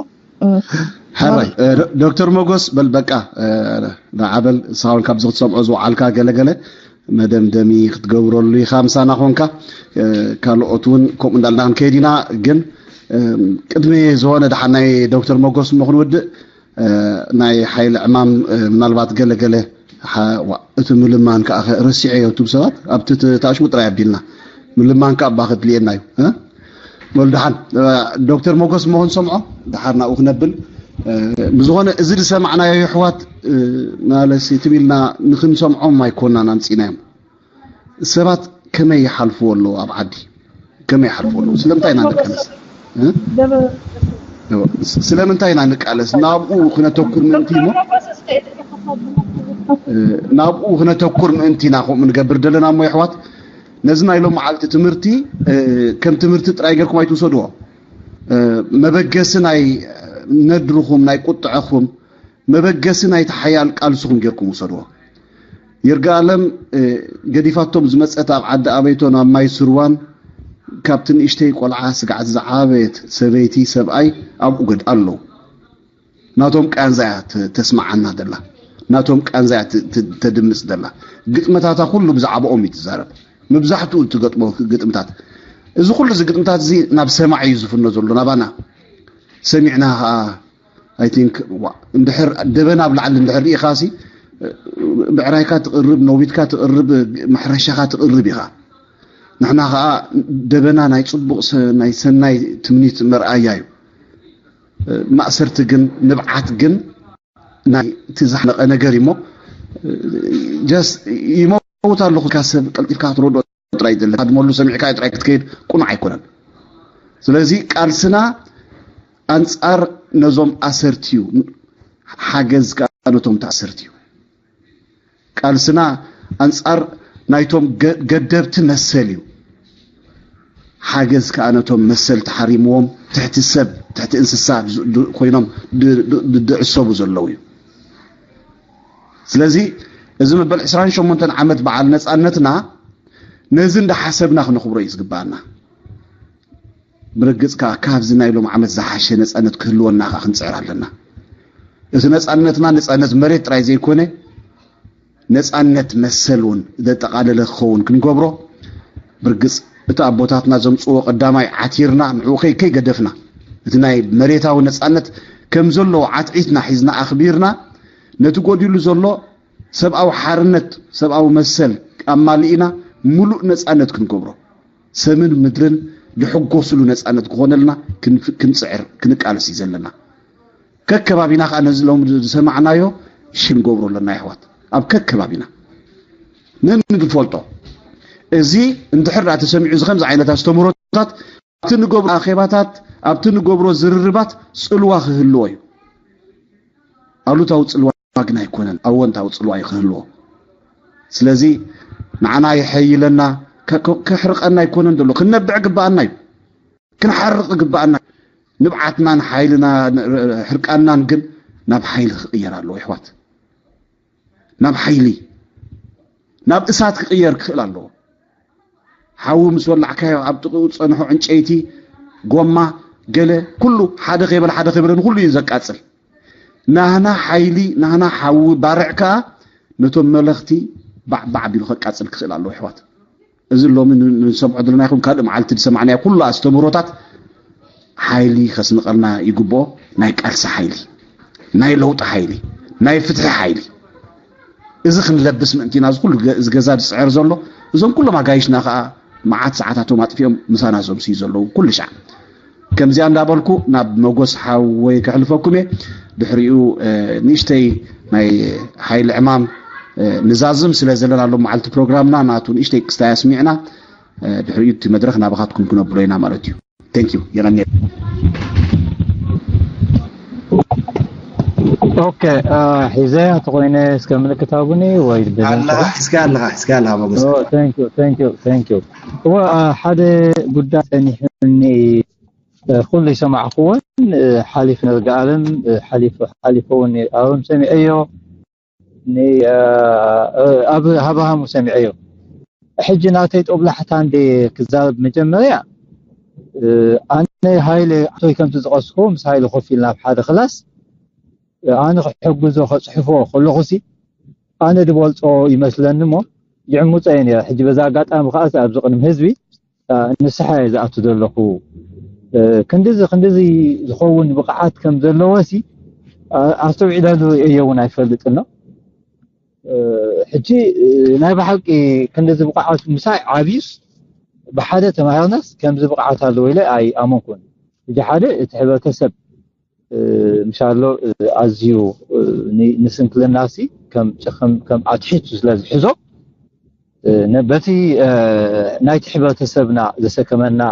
ሕራይ ዶክተር ሞጎስ በል በቃ ንዓበል ሳውን ካብዚ ክትሰምዖ ዝወዓልካ ገለገለ መደምደሚ ክትገብረሉ ኢኻ ምሳና ኮንካ ካልኦት እውን ከምኡ እንዳልና ክንከይድ ኢና ግን ቅድሚ ዝኾነ ደሓን ናይ ዶክተር ሞጎስ እሞ ክንውድእ ናይ ሓይሊ ዕማም ምናልባት ገለገለ እቲ ምልማን ከዓ ረሲዐዮ ትብ ሰባት ኣብቲ ተኣሽሙ ጥራይ ኣቢልና ምልማን ከዓ እባ ከድልየና እዩ በል ደሓን ዶክተር ሞጎስ እሞ ክንሰምዖ ደሓር ናብኡ ክነብል ብዝኾነ እዚ ዝሰማዕናዮ ይሕዋት ማለሲ ትቢልና ንክንሰምዖም ኣይኮናን ኣምፂናዮም ሰባት ከመይ ይሓልፍዎ ኣለዉ ኣብ ዓዲ ከመይ ይሓልፍዎ ኣለዉ ስለምንታይ ኢና ንቃለስ ስለምንታይ ኢና ንቃለስ ናብኡ ክነተኩር ምእንቲ እሞ ናብኡ ክነተኩር ምእንቲ ኢና ከምኡ ንገብር ዘለና እሞ ይሕዋት ነዚ ናይ ሎም መዓልቲ ትምህርቲ ከም ትምህርቲ ጥራይ ገርኩም ኣይትውሰድዎ መበገሲ ናይ ነድርኹም ናይ ቁጥዐኹም መበገሲ ናይቲ ሓያል ቃልስኹም ጌርኩም ውሰድዎ። ይርጋኣለም ገዲፋቶም ዝመጸት ኣብ ዓዲ ኣበይቶ ናብ ማይ ስርዋን ካብቲ ንእሽተይ ቆልዓ ስጋዕ ዝዓበየት ሰበይቲ ሰብኣይ ኣብኡ ገድ ኣለዉ። ናቶም ቃንዛ እያ ተስማዓና ደላ ናቶም ቃንዛ እያ ተድምጽ ደላ ግጥመታታ ኩሉ ብዛዕባኦም እዩ ትዛረብ። መብዛሕትኡ እትገጥሞ ግጥምታት እዚ ኩሉ እዚ ግጥምታት እዚ ናብ ሰማዕ እዩ ዝፍኖ ዘሎ ናባና ሰሚዕና ከዓ I think እንድሕር ደበና ኣብ ላዕሊ እንድሕር ርኢኻሲ ብዕራይካ ትቕርብ ነዊትካ ትቕርብ ማሕረሻኻ ትቕርብ ኢኻ ንሕና ከዓ ደበና ናይ ፅቡቕ ናይ ሰናይ ትምኒት መርኣያ እዩ ማእሰርቲ ግን ንብዓት ግን ናይ እቲ ዘሕነቐ ነገር እሞ ጀስ ይመውት ኣለኹ ካብ ሰብ ቀልጢፍካ ክትረድኦ ጥራይ ዘለካ ድመሉ ሰሚዕካ ጥራይ ክትከይድ ቁኑዕ ኣይኮነን ስለዚ ቃልስና ኣንጻር ነዞም ኣሰርቲ እዩ ሓገዝ ከዓ ነቶም ተኣሰርቲ እዩ ቃልስና ኣንጻር ናይቶም ገደብቲ መሰል እዩ ሓገዝ ከዓ ነቶም መሰል ተሓሪምዎም ትሕቲ ሰብ ትሕቲ እንስሳ ኮይኖም ድዕሰቡ ዘለዉ እዩ ስለዚ እዚ መበል ዕስራን ሸሞንተን ዓመት በዓል ነፃነትና ነዚ እንዳሓሰብና ክነኽብሮ እዩ ዝግባኣና ብርግፅ ከዓ ካብዚ ናይ ሎም ዓመት ዝሓሸ ነፃነት ክህልወና ከዓ ክንፅዕር ኣለና እቲ ነፃነትና ነፃነት መሬት ጥራይ ዘይኮነ ነፃነት መሰል እውን ዘጠቓለለ ክኸውን ክንገብሮ ብርግፅ እቲ ኣቦታትና ዘምፅዎ ቀዳማይ ዓቲርና ንዕኡ ከይ ከይገደፍና፣ እቲ ናይ መሬታዊ ነፃነት ከም ዘለዎ ዓትዒትና ሒዝና ኣኽቢርና፣ ነቲ ጎዲሉ ዘሎ ሰብኣዊ ሓርነት፣ ሰብኣዊ መሰል ኣማሊእና፣ ሙሉእ ነፃነት ክንገብሮ፣ ሰምን ምድርን ዝሕጎስሉ ነፃነት ክኾነልና ክንፍ- ክንፅዕር ክንቃለስ እዩ ዘለና። ከከባቢና ከዓ ነዚ ሎም ዝሰማዕናዮ ሽም ገብሮ ኣለና። ይሕዋት፣ ኣብ ከከባቢና ነንፈልጦ እዚ እንድሕር ዳኣ ተሰሚዑ፣ እዚ ከምዚ ዓይነት ኣስተምህሮታት ኣብቲ ንገብሮ ኣኼባታት፣ ኣብቲ ንገብሮ ዝርርባት ፅልዋ ክህልዎ እዩ። ኣሉታዊ ፅልዋ ግን ኣይኮነን፣ ኣወንታዊ ፅልዋ እዩ ክህልዎ። ስለዚ ንዓና የሐይለና፣ ከ- ከ- ከሕርቀና ኣይኮነን ዘሎ፣ ክነብዕ ግባኣና እዩ። ክንሓርቕ ግባኣና፣ ንብዓትናን ሓይልና፣ ሕርቃንናን ግን ናብ ሓይሊ ክቕየር ኣለዎ። ይሕዋት፣ ናብ ሓይሊ፣ ናብ እሳት ክቕየር ክኽእል ኣለዎ። ሓዊ ምስ ወላዕካዮ፣ ኣብ ጥቕኡ ዝፀንሑ ዕንጨይቲ፣ ጎማ፣ ገለ ኩሉ ሓደ ከይበለ ሓደ ከይበለ ንኩሉ እዩ ዘቃፅል። ናህና ሓይሊ፣ ናህና ሓዊ ባርዕ ከዓ ነቶም መለኽቲ ባዕ ባዕ ቢሉ ከቃፅል ክኽእል ኣለዎ። ይሕዋት፣ እዚ ሎሚ ን- ንሰምዖ ዘለና ይኹን ካልእ መዓልቲ ዝሰማዕናዮ ኩሉ ኣስተምህሮታት ሓይሊ ከስንቐልና ይግብኦ። ናይ ቃልሲ ሓይሊ፣ ናይ ለውጢ ሓይሊ፣ ናይ ፍትሒ ሓይሊ፣ እዚ ክንለብስ ምእንቲ ኢና እዚ ኩሉ ገ- እዚ ገዛ ዝፅዕር ዘሎ። እዞም ኩሎም ኣጋይሽና ከዓ መዓት ሰዓታቶም ኣጥፊኦም ምሳና ዘምስዩ ዘለዉ ኩሉ ሻዕ። ከምዚኣ እንዳበልኩ ናብ መጎስ ሓወይ ከሕልፈኩም እየ። ድሕሪኡ ንእሽተይ ናይ ሓይሊ ዕማም ንዛዝም ስለ ዘለና ሎም መዓልቲ ፕሮግራምና ናቱ ንእሽተይ ክስታይ ኣስሚዕና ድሕሪኡ እቲ መድረክ ናባኻትኩም ክነብሎ ኢና ማለት እዩ። Thank you። የቐንየ። ኦኬ፣ ሒዘ ተኮይነ እስከ ምልክት ሃቡኒ ወይ ኣለኻ ሒዝካ ኣለኻ ሒዝካ ኣለኻ መጎስ። Thank you, thank you, thank you። እወ፣ ሓደ ጉዳይ ጸኒሑኒ፣ ኩሉ ይሰማዕኩዎን ሓሊፍ ነርጋ ኣለም ሓሊፍ ሓሊፈውን ኣለም ሰሚዐዮ። ኣብ ሃባሃሙ ሰሚዐዮ። ሕጂ ናተይ ጦብላሕታ እንደ ክዛረብ መጀመርያ ኣነ ሃይለ ኣቶይ ከምቲ ዝቐስኩ ምስ ሃይለ ኮፍ ኢልና ኣብ ሓደ ክላስ ኣነ ክሕግዞ ከፅሕፎ ከለኹሲ ኣነ ድበልፆ ይመስለኒ እሞ ይዕምፀ እየ ነረ። ሕጂ በዛ ኣጋጣሚ ከዓ ኣብዚ ቅድሚ ህዝቢ ንስሓ እየ ዝኣቱ ዘለኹ። ክንድዚ ክንድዚ ዝኸውን ብቕዓት ከም ዘለዎ ሲ ኣስተውዒለሉ እየ እውን ኣይፈልጥን ነው። ሕጂ ናይ ብሓቂ ክንድዚ ብቕዓት ምሳይ ዓብዩስ ብሓደ ተማሂርናስ ከምዚ ብቕዓት ኣለዎ ኢለ ኣይኣመንኩን። ሕጂ ሓደ እቲ ሕብረተሰብ ምሻሎ ኣዝዩ ንስንክልና ሲ ከም ኣትሒቱ ስለ ዝሕዞ በቲ ናይቲ ሕብረተሰብና ዘሰከመና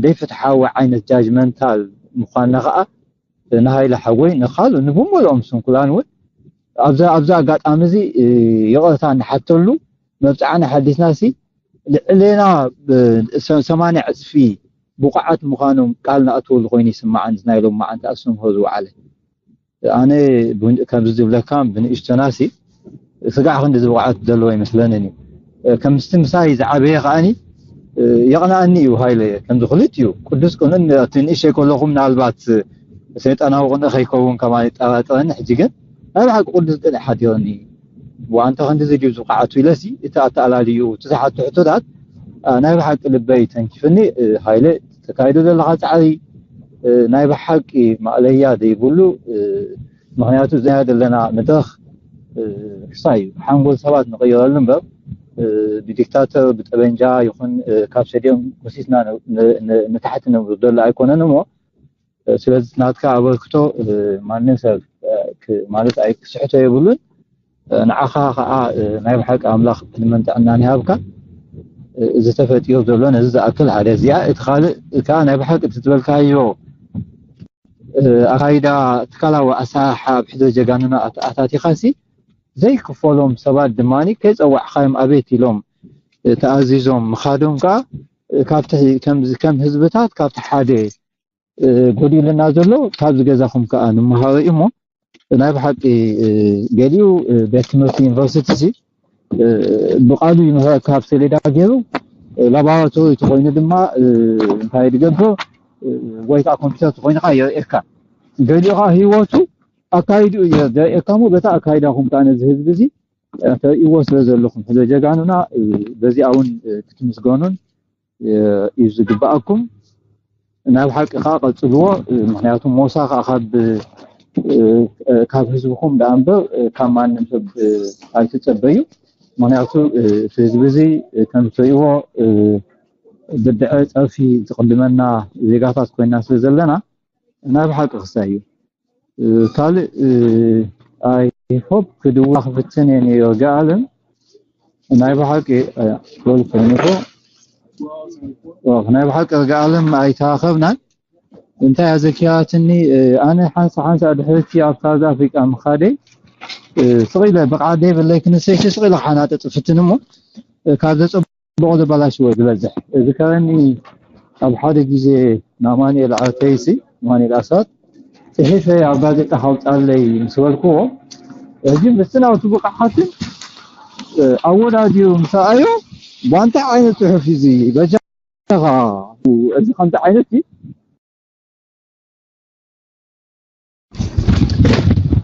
ደይፍትሓዊ ዓይነት ጃጅመንታል ምዃንና ከዓ ንሃይለ ሓጎይ ንኻልእ ንብሙልኦም ስንኩላን እውን ኣብዚ ኣጋጣሚ እዚ ይቕርታ ንሓተሉ መብፅዓ ንሓዲስና ሲ ልዕሌና ሰማንያ ዕፅፊ ብቑዓት ምዃኖም ቃል ንኣትወሉ ኮይኑ ይስማዓኒ ናይ ሎም መዓንቲ ኣስተምህሮ ዝወዓለ ኣነ ከምዚ ዝብለካ ብንእሽቶናሲ ስጋዕ ክንዲ ዝብቕዓት ዘለዎ ይመስለንን እዩ። ከምስቲ ምሳይ ዝዓበየ ከዓኒ የቕንኣኒ እዩ ሃይለ ከምዚ ክልቲኡ ቅዱስ ቅኑን እቲ ንእሸይ ከለኹ ምናልባት ሰይጣናዊ ቅንኢ ከይከውን ከማን ይጠራጠረኒ ሕጂ ግን ናይ ብሓቂ ቅዱስ ቅንኢ ሓዲረኒ ዋንተ ክንዲ ዝድዩ ዝብቕዓቱ ኢለሲ እቲ ኣተኣላልዩ እቲ ዝሓቶ ሕቶታት ናይ ብሓቂ ልበይ ተንኪፍኒ ሃይለ ተካይዶ ዘለኻ ፃዕሪ ናይ ብሓቂ ማእለያ ዘይብሉ ምክንያቱ እዚኣ ዘለና መድረክ ክሳይ ሓንጎል ሰባት ንቀይረሉ እምበር ብዲክታተር ብጠበንጃ ይኹን ካብ ሰዲኦም ኮሲስና ንታሕቲ ነውርደሉ ኣይኮነን እሞ ስለዚ ናትካ ኣበርክቶ ማንም ሰብ ማለት ኣይክስሕቶ የብሉን ንዓኻ ከዓ ናይ ብሓቂ ኣምላኽ ዕድመን ጥዕናን ይሃብካ እዚ ተፈጢሩ ዘሎ ነዚ ዝኣክል ሓደ እዚኣ እቲ ካልእ ከዓ ናይ ብሓቂ እቲ ዝበልካዮ ኣካይዳ ትካላዊ ኣሰራርሓ ኣብ ሕድሪ ጀጋኑና ኣታቲኻሲ ዘይክፈሎም ሰባት ድማ ከይፀዋዕኻዮም ኣቤት ኢሎም ተኣዚዞም ምኻዶም ከዓ ካብቲ ከም ህዝብታት ካብቲ ሓደ ጎዲልና ዘሎ ካብዚ ገዛኹም ከዓ ንምሃሮ እዩ እሞ ናይ ብሓቂ ገሊኡ ቤት ትምህርቲ ዩኒቨርሲቲ ሲ ብቃሉ ይምህረካ ኣብ ሰሌዳ ገይሩ ላቦራቶሪ ተኮይኑ ድማ እንታይ ድገብር ወይ ከዓ ኮምፒተር ተኮይኑ ከዓ የርእየካ ገሊኡ ከዓ ህይወቱ ኣካይዱ እዩ ዘርእየካ ሞ በታ ኣካይዳኹም ከዓ ነዚ ህዝቢ እዚ ተርእይዎ ስለ ዘለኹም ሕዚ ጀጋኑና በዚኣ እውን ክትምስገኑን እዩ ዝግባኣኩም። ናይ ብሓቂ ከዓ ቀፅልዎ። ምክንያቱ ሞሳ ከዓ ካብ ካብ ህዝብኩም ደኣ እምበር ካብ ማንም ሰብ ኣይትፀበዩ። ምክንያቱ እቲ ህዝቢ እዚ ከም ትሪእዎ ብድዐ ፀርፊ ዝቅድመና ዜጋታት ኮይና ስለ ዘለና ናይ ብሓቂ ክሳይ እዩ። ካልእ ኣይሆፕ ክድውላ ክፍትን እየ ነይሩ። ገኣልን ናይ ብሓቂ ሎል ኮይኑ ናይ ብሓቂ ገኣልን ኣይተራኸብናን። እንታይ ኣዘኪራትኒ? ኣነ ሓንሳ ሓንሳ ድሕርቲ ኣብ ሳውዝ ኣፍሪቃ ምኻደይ ስቕ ኢለ ብቕዓደይ ብለይ ክንሰይቲ ስቕ ኢለ ሓናጠ ጥፍትን እሞ ካብ ዘፀ ብቑ ዘበላሽዎ ዝበዝሕ። እዚ ከረኒ ኣብ ሓደ ግዜ ንኣማኑኤል ዓርተይሲ ኣማኑኤል ኣስራት ጽሒፈ ኣብ ጋዜጣ ካውጻለይ ምስ በልክዎ፣ እዚ ምስቲ ናቱ ብቕዓትን ኣወዳዲሩ ምስ ረኣዮ፣ ባ እንታይ ዓይነት ጽሑፍ እዩ እዚ? በጃኻ፣ እዚ ከምዚ ዓይነት እዩ?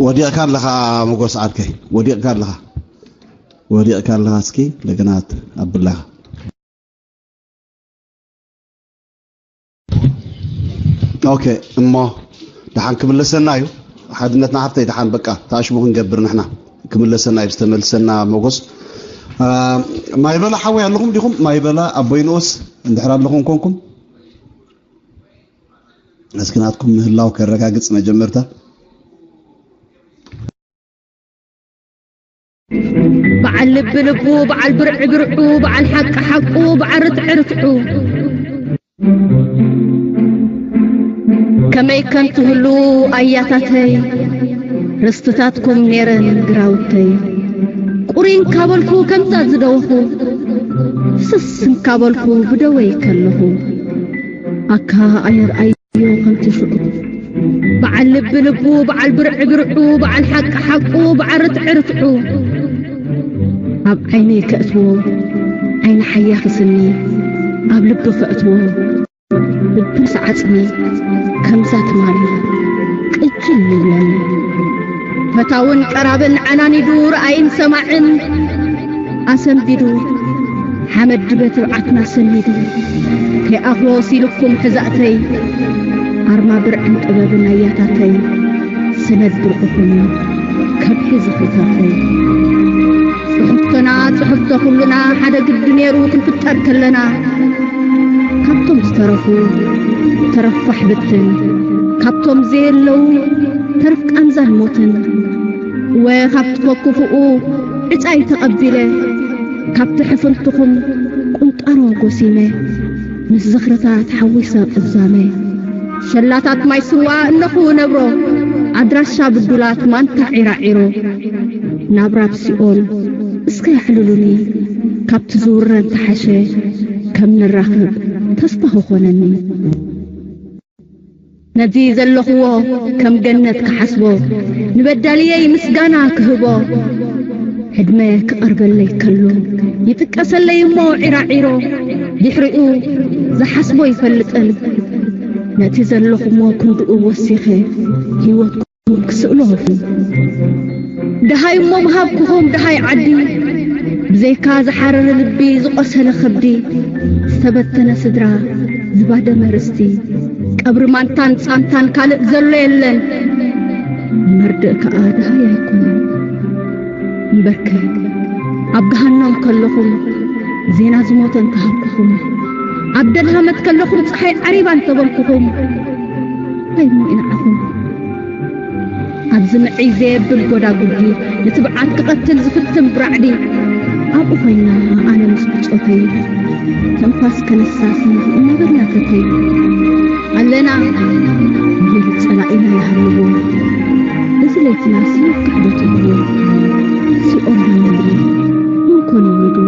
ወዲቕካ ኣለኻ ሞጎስ ዓርከይ፣ ወዲቕካ ኣለኻ፣ ወዲቕካ ኣለኻ። እስኪ እንደገና ኣብላኻ። ኦኬ፣ እሞ ደሓን ክምለሰና እዩ። ሓድነትና ሃብተይ፣ ደሓን በቃ ተኣሽሙ ክንገብር ንሕና። ክምለሰና እዩ ዝተመልሰና ሞጎስ። ማይበላ ሓወይ ኣለኹም ዲኹም? ማይበላ፣ ኣቦይ ንኡስ፣ እንድሕር ኣለኹም ኮንኩም? እስኪ ናትኩም ምህላው ከረጋግጽ መጀመርታ። በዓል ልቢ ልቡ፣ በዓል ብርዒ ብርዑ፣ በዓል ሓቂ ሓቁ፣ በዓል ርትዒ ርትዑ። ከመይ ከም ትህሉ ኣያታተይ፣ ርስትታትኩም ኔረን ግራውተይ። ቁሪ እንካበልኩ ከምዛ ዝደወኹ፣ ስስ እንካበልኩ ብደወይ ከለኹ። ኣካ ኣየርኣዮ ከምቲ ሽዑ። በዓል ልቢ ልቡ፣ በዓል ብርዒ ብርዑ፣ በዓል ሓቂ ሓቁ፣ በዓል ርትዒ ርትዑ። ኣብ ዓይነይ ከእትዎ ዓይኒ ሓያኺ ስኒ፣ ኣብ ልቢ ከእትዎ ልቢ ምስ ዓጽሚ፣ ከምዛ ትማሊ ቅጅል ይብለኒ። ፈታውን ቀራብን ዓናኒዱ፣ ረኣይን ሰማዕን ኣሰንቢዱ፣ ሓመድ ድበ ትብዓትና ሰኒዱ። ከይኣኽሎ ሲልኩም ሕዛእተይ፣ ኣርማ ብርዕን ጥበብን ኣያታተይ፣ ሰነድ ብርዕኹም ከብሒ ዝኽልታተይ። ጽሕፍቶና ጽሕፍቶ ኩልና ሓደ ግዲ ነይሩ ክንፍጠር ከለና፣ ካብቶም ዝተረፉ ተረፋሕ ብትን፣ ካብቶም ዘየለዉ ተረፍ ቃንዛን ሞትን። እወ፣ ካብቲ ፈኩፍኡ ዕጻይ ተቐቢለ፣ ካብቲ ሕፍንትኹም ቁንጣሮ ጎሲመ፣ ምስ ዝኽርታት ሓዊሰ ቅዛመ። ሸላታት ማይ ስዋ እነኹ ነብሮ፣ ኣድራሻ ብዱላት ማንታ ዒራዒሮ። ናብራ ኣብ ሲኦል እስከ የዕልሉኒ፣ ካብቲ ዝውረድ ተሓሸ ከም ንራኸብ ተስፋ ክኾነኒ። ነዚ ዘለኽዎ ከም ገነት ክሓስቦ፣ ንበዳልየይ ምስጋና ክህቦ። ዕድመ ክቐርበለይ ከሎ ይጥቀሰለይ እሞ ዒራዒሮ፣ ድሕሪኡ ዝሓስቦ ይፈልጥን። ነቲ ዘለኹሞ ክንድኡ ወሲኸ ህይወትኩም ክስእሎ። ደሃይ እሞ ምሃብኩኹም ደሃይ ዓዲ፣ ብዘይካ ዝሓረረ ልቢ ዝቖሰለ ከብዲ፣ ዝተበተነ ስድራ ዝባደመ ርስቲ፣ ቀብሪ ማንታን ጻንታን ካልእ ዘሎ የለን። መርድእ ከኣ ደሃይ ኣይኮነን። እምበርከ ኣብ ገሃኖም ከለኹም ዜና ዝሞተ እንተሃብኩኹም፣ ኣብ ደልሃመት ከለኹም ጸሓይ ዓሪባ እንተበልኩኹም፣ እንታይ እሞ ኢናዓኹም? ኣብዚ ምዕይ ዘየብል ጎዳጉዲ፣ ንትብዓት ክቐትል ዝፍትን ብራዕዲ፣ ኣብኡ ኮይና ኣነ ምስ ብጾተይ፣ ትንፋስ ከነሳሲ እናበልና ተተይ ኣለና። ይብል ጸላኢና ይሃልዎ፣ እዚ ለይትናሲ ክሕደት ይብሉ። ሲኦል ሃለሉ እንኮን ይብሉ።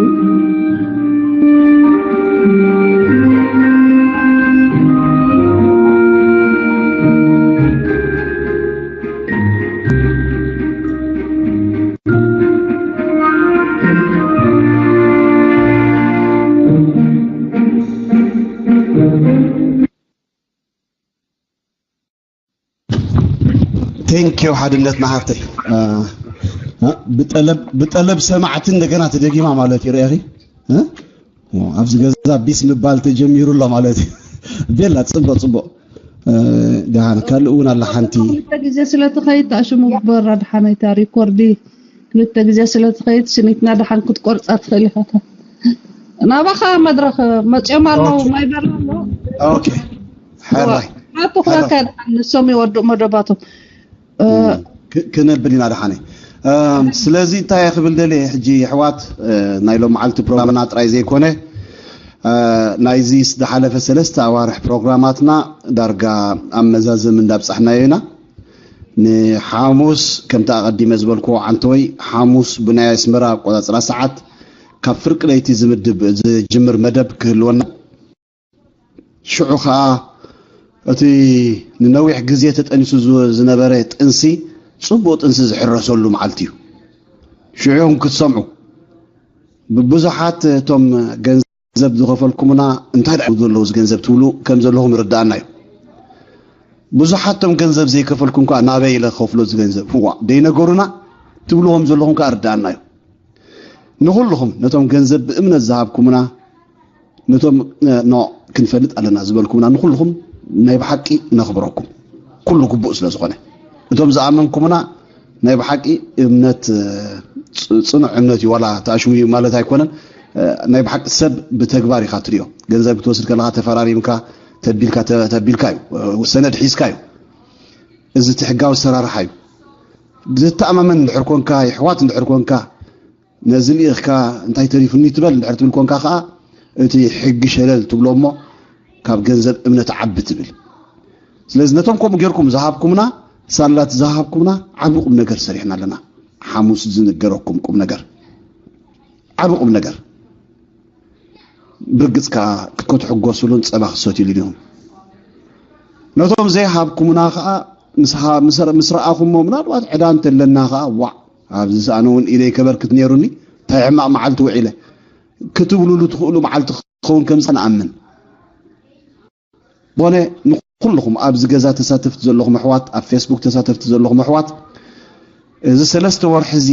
Thank you ሓድነትና ሃብተይ። ብጠለብ ሰማዕቲ እንደገና ተደጊማ ማለት እዩ። ርኢኺ ኣብዚ ገዛ ቢስ ምባል ተጀሚሩ ኣሎ ማለት እዩ። ቤላ፣ ጽቡቕ፣ ጽቡቕ። እ፣ ደሓን፣ ካልእ እውን ኣላ ሓንቲ። ክልተ ግዜ ስለ ትኸይድ፣ ታሽሙ ግበር፣ ደሓን ኣይታ ሪኮርዲ። ክልተ ግዜ ስለ ትኸይድ፣ ስኒትና ደሓን ክትቆርጻ ትኽእል ኢኻ። ናባኻ መድረኽ መጺኦም ኣለዉ፣ ኦኬ። ማይ በራ ኣሎ። ኦኬ። ሕራይ። ሓቱ ክበካ ሕራይ። ደሓን፣ ንሶም ይወድኡ መደባቶም። እ፣ ክ-፣ ክነብል ኢና ደሓነ። እም፣ ስለዚ እንታይ እየ ክብል ደልየ፣ ሕጂ ኣሕዋት፣ እ፣ ናይ ሎም መዓልቲ ፕሮግራምና ጥራይ ዘይኮነ፣ እ፣ ናይዚ ዝሓለፈ ሰለስተ ኣዋርሕ ፕሮግራማትና ዳርጋ ኣብ መዛዘሚ እንዳብጻሕናዮ ኢና። ንሓሙስ፣ ከምቲ ኣቐዲመ ዝበልክዎ ዓንተወይ፣ ሓሙስ ብናይ ኣስመራ ኣቆጻጽራ ሰዓት ካብ ፍርቂ ለይቲ ዝምድብ፣ ዝጅምር መደብ ክህልወና፣ ሽዑ ኸኣ እቲ ንነዊሕ ግዜ ተጠኒሱ ዝ-፣ ዝነበረ ጥንሲ፣ ጽቡቕ ጥንሲ ዝሕረሰሉ መዓልቲ እዩ። ሽዑ ኢኹም ክትሰምዑ። ብብዙሓት እቶም ገንዘብ ዝኸፈልኩምና፣ "እንታይ ደኣ ዘለዉ እዚ ገንዘብ?" ትብሉ ከም ዘለኹም ይርድኣና እዩ። ብዙሓት እቶም ገንዘብ ዘይከፈልኩም ከኣ፣ "ናበይ ኢለ ክኸፍሎ እዚ ገንዘብ? እዋ፣ ደይነገሩና?" ትብሉ ከም ዘለኹም ከኣ ይርድኣና እዩ። ንኹልኹም ነቶም ገንዘብ ብእምነት ዝሃብኩምና፣ ነቶም፣ እ፣ ኖ፣ ክንፈልጥ ኣለና ዝበልኩምና ንኹልኹም ናይ ብሓቂ ነኽብረኩም። ኩሉ ግቡእ ስለ ዝኾነ። እቶም ዝኣመንኩምና ናይ ብሓቂ እምነት፣ እ፣ ጽ-፣ ጽኑዕ እምነት እዩ፣ ዋላ ተኣሽሙ እዩ ማለት ኣይኮነን። እ፣ ናይ ብሓቂ ሰብ ብተግባር ኢኻ ትሪኦ። ገንዘብ ክትወስድ ከለኻ ተፈራሪምካ፣ ተቢልካ፣ ተ-፣ ተቢልካ እዩ። እ፣ ሰነድ ሒዝካ እዩ። እዚ እቲ ሕጋዊ ኣሰራርሓ እዩ። ዝተኣማመን እንድሕር ኮንካ፣ የሕዋት እንድሕር ኮንካ፣ ነዚ ልኢኽካ እንታይ ተሪፉኒ ትበል እንድሕር ትብል ኮንካ ኸኣ፣ እቲ ሕጊ ሸለል ትብሎ እሞ፣ ካብ ገንዘብ እምነት ዓቢ ትብል። ስለዚ ነቶም ከምኡ ጌርኩም ዝሃብኩምና፣ ሳላት ዝሃብኩምና፣ ዓቢ ቁም ነገር ሰሪሕና ኣለና። ሓሙስ ዝንገረኩም ቁም ነገር። ዓቢ ቁም ነገር። ብርግጽ ከኣ ክትኮ ትሕጎሱሉን ጸባ ክትሰትዩሉን ኢኹም። ነቶም ዘይሃብኩምና ከኣ ምስ ሃ-፣ ምስ ረ-፣ ምስ ረኣኹሞ፣ ምናልባት ዕዳ እንተለና ከኣ፣ "ዋዕ፣ ኣብዚ ኣነ እውን ኢደይ ከበርክት ነይሩኒ፣ እንታይ ሕማቕ መዓልቲ ውዒለ" ክትብሉሉ ትኽእሉ መዓልቲ ክኸውን ከም ዝኽእል ንኣምን። ዝኾነ ንኹልኹም ኣብዚ ገዛ ተሳተፍቲ ዘለኹም ኣሕዋት፣ ኣብ ፌስቡክ ተሳተፍቲ ዘለኹም ኣሕዋት፣ እዚ ሰለስተ ወርሒ እዚ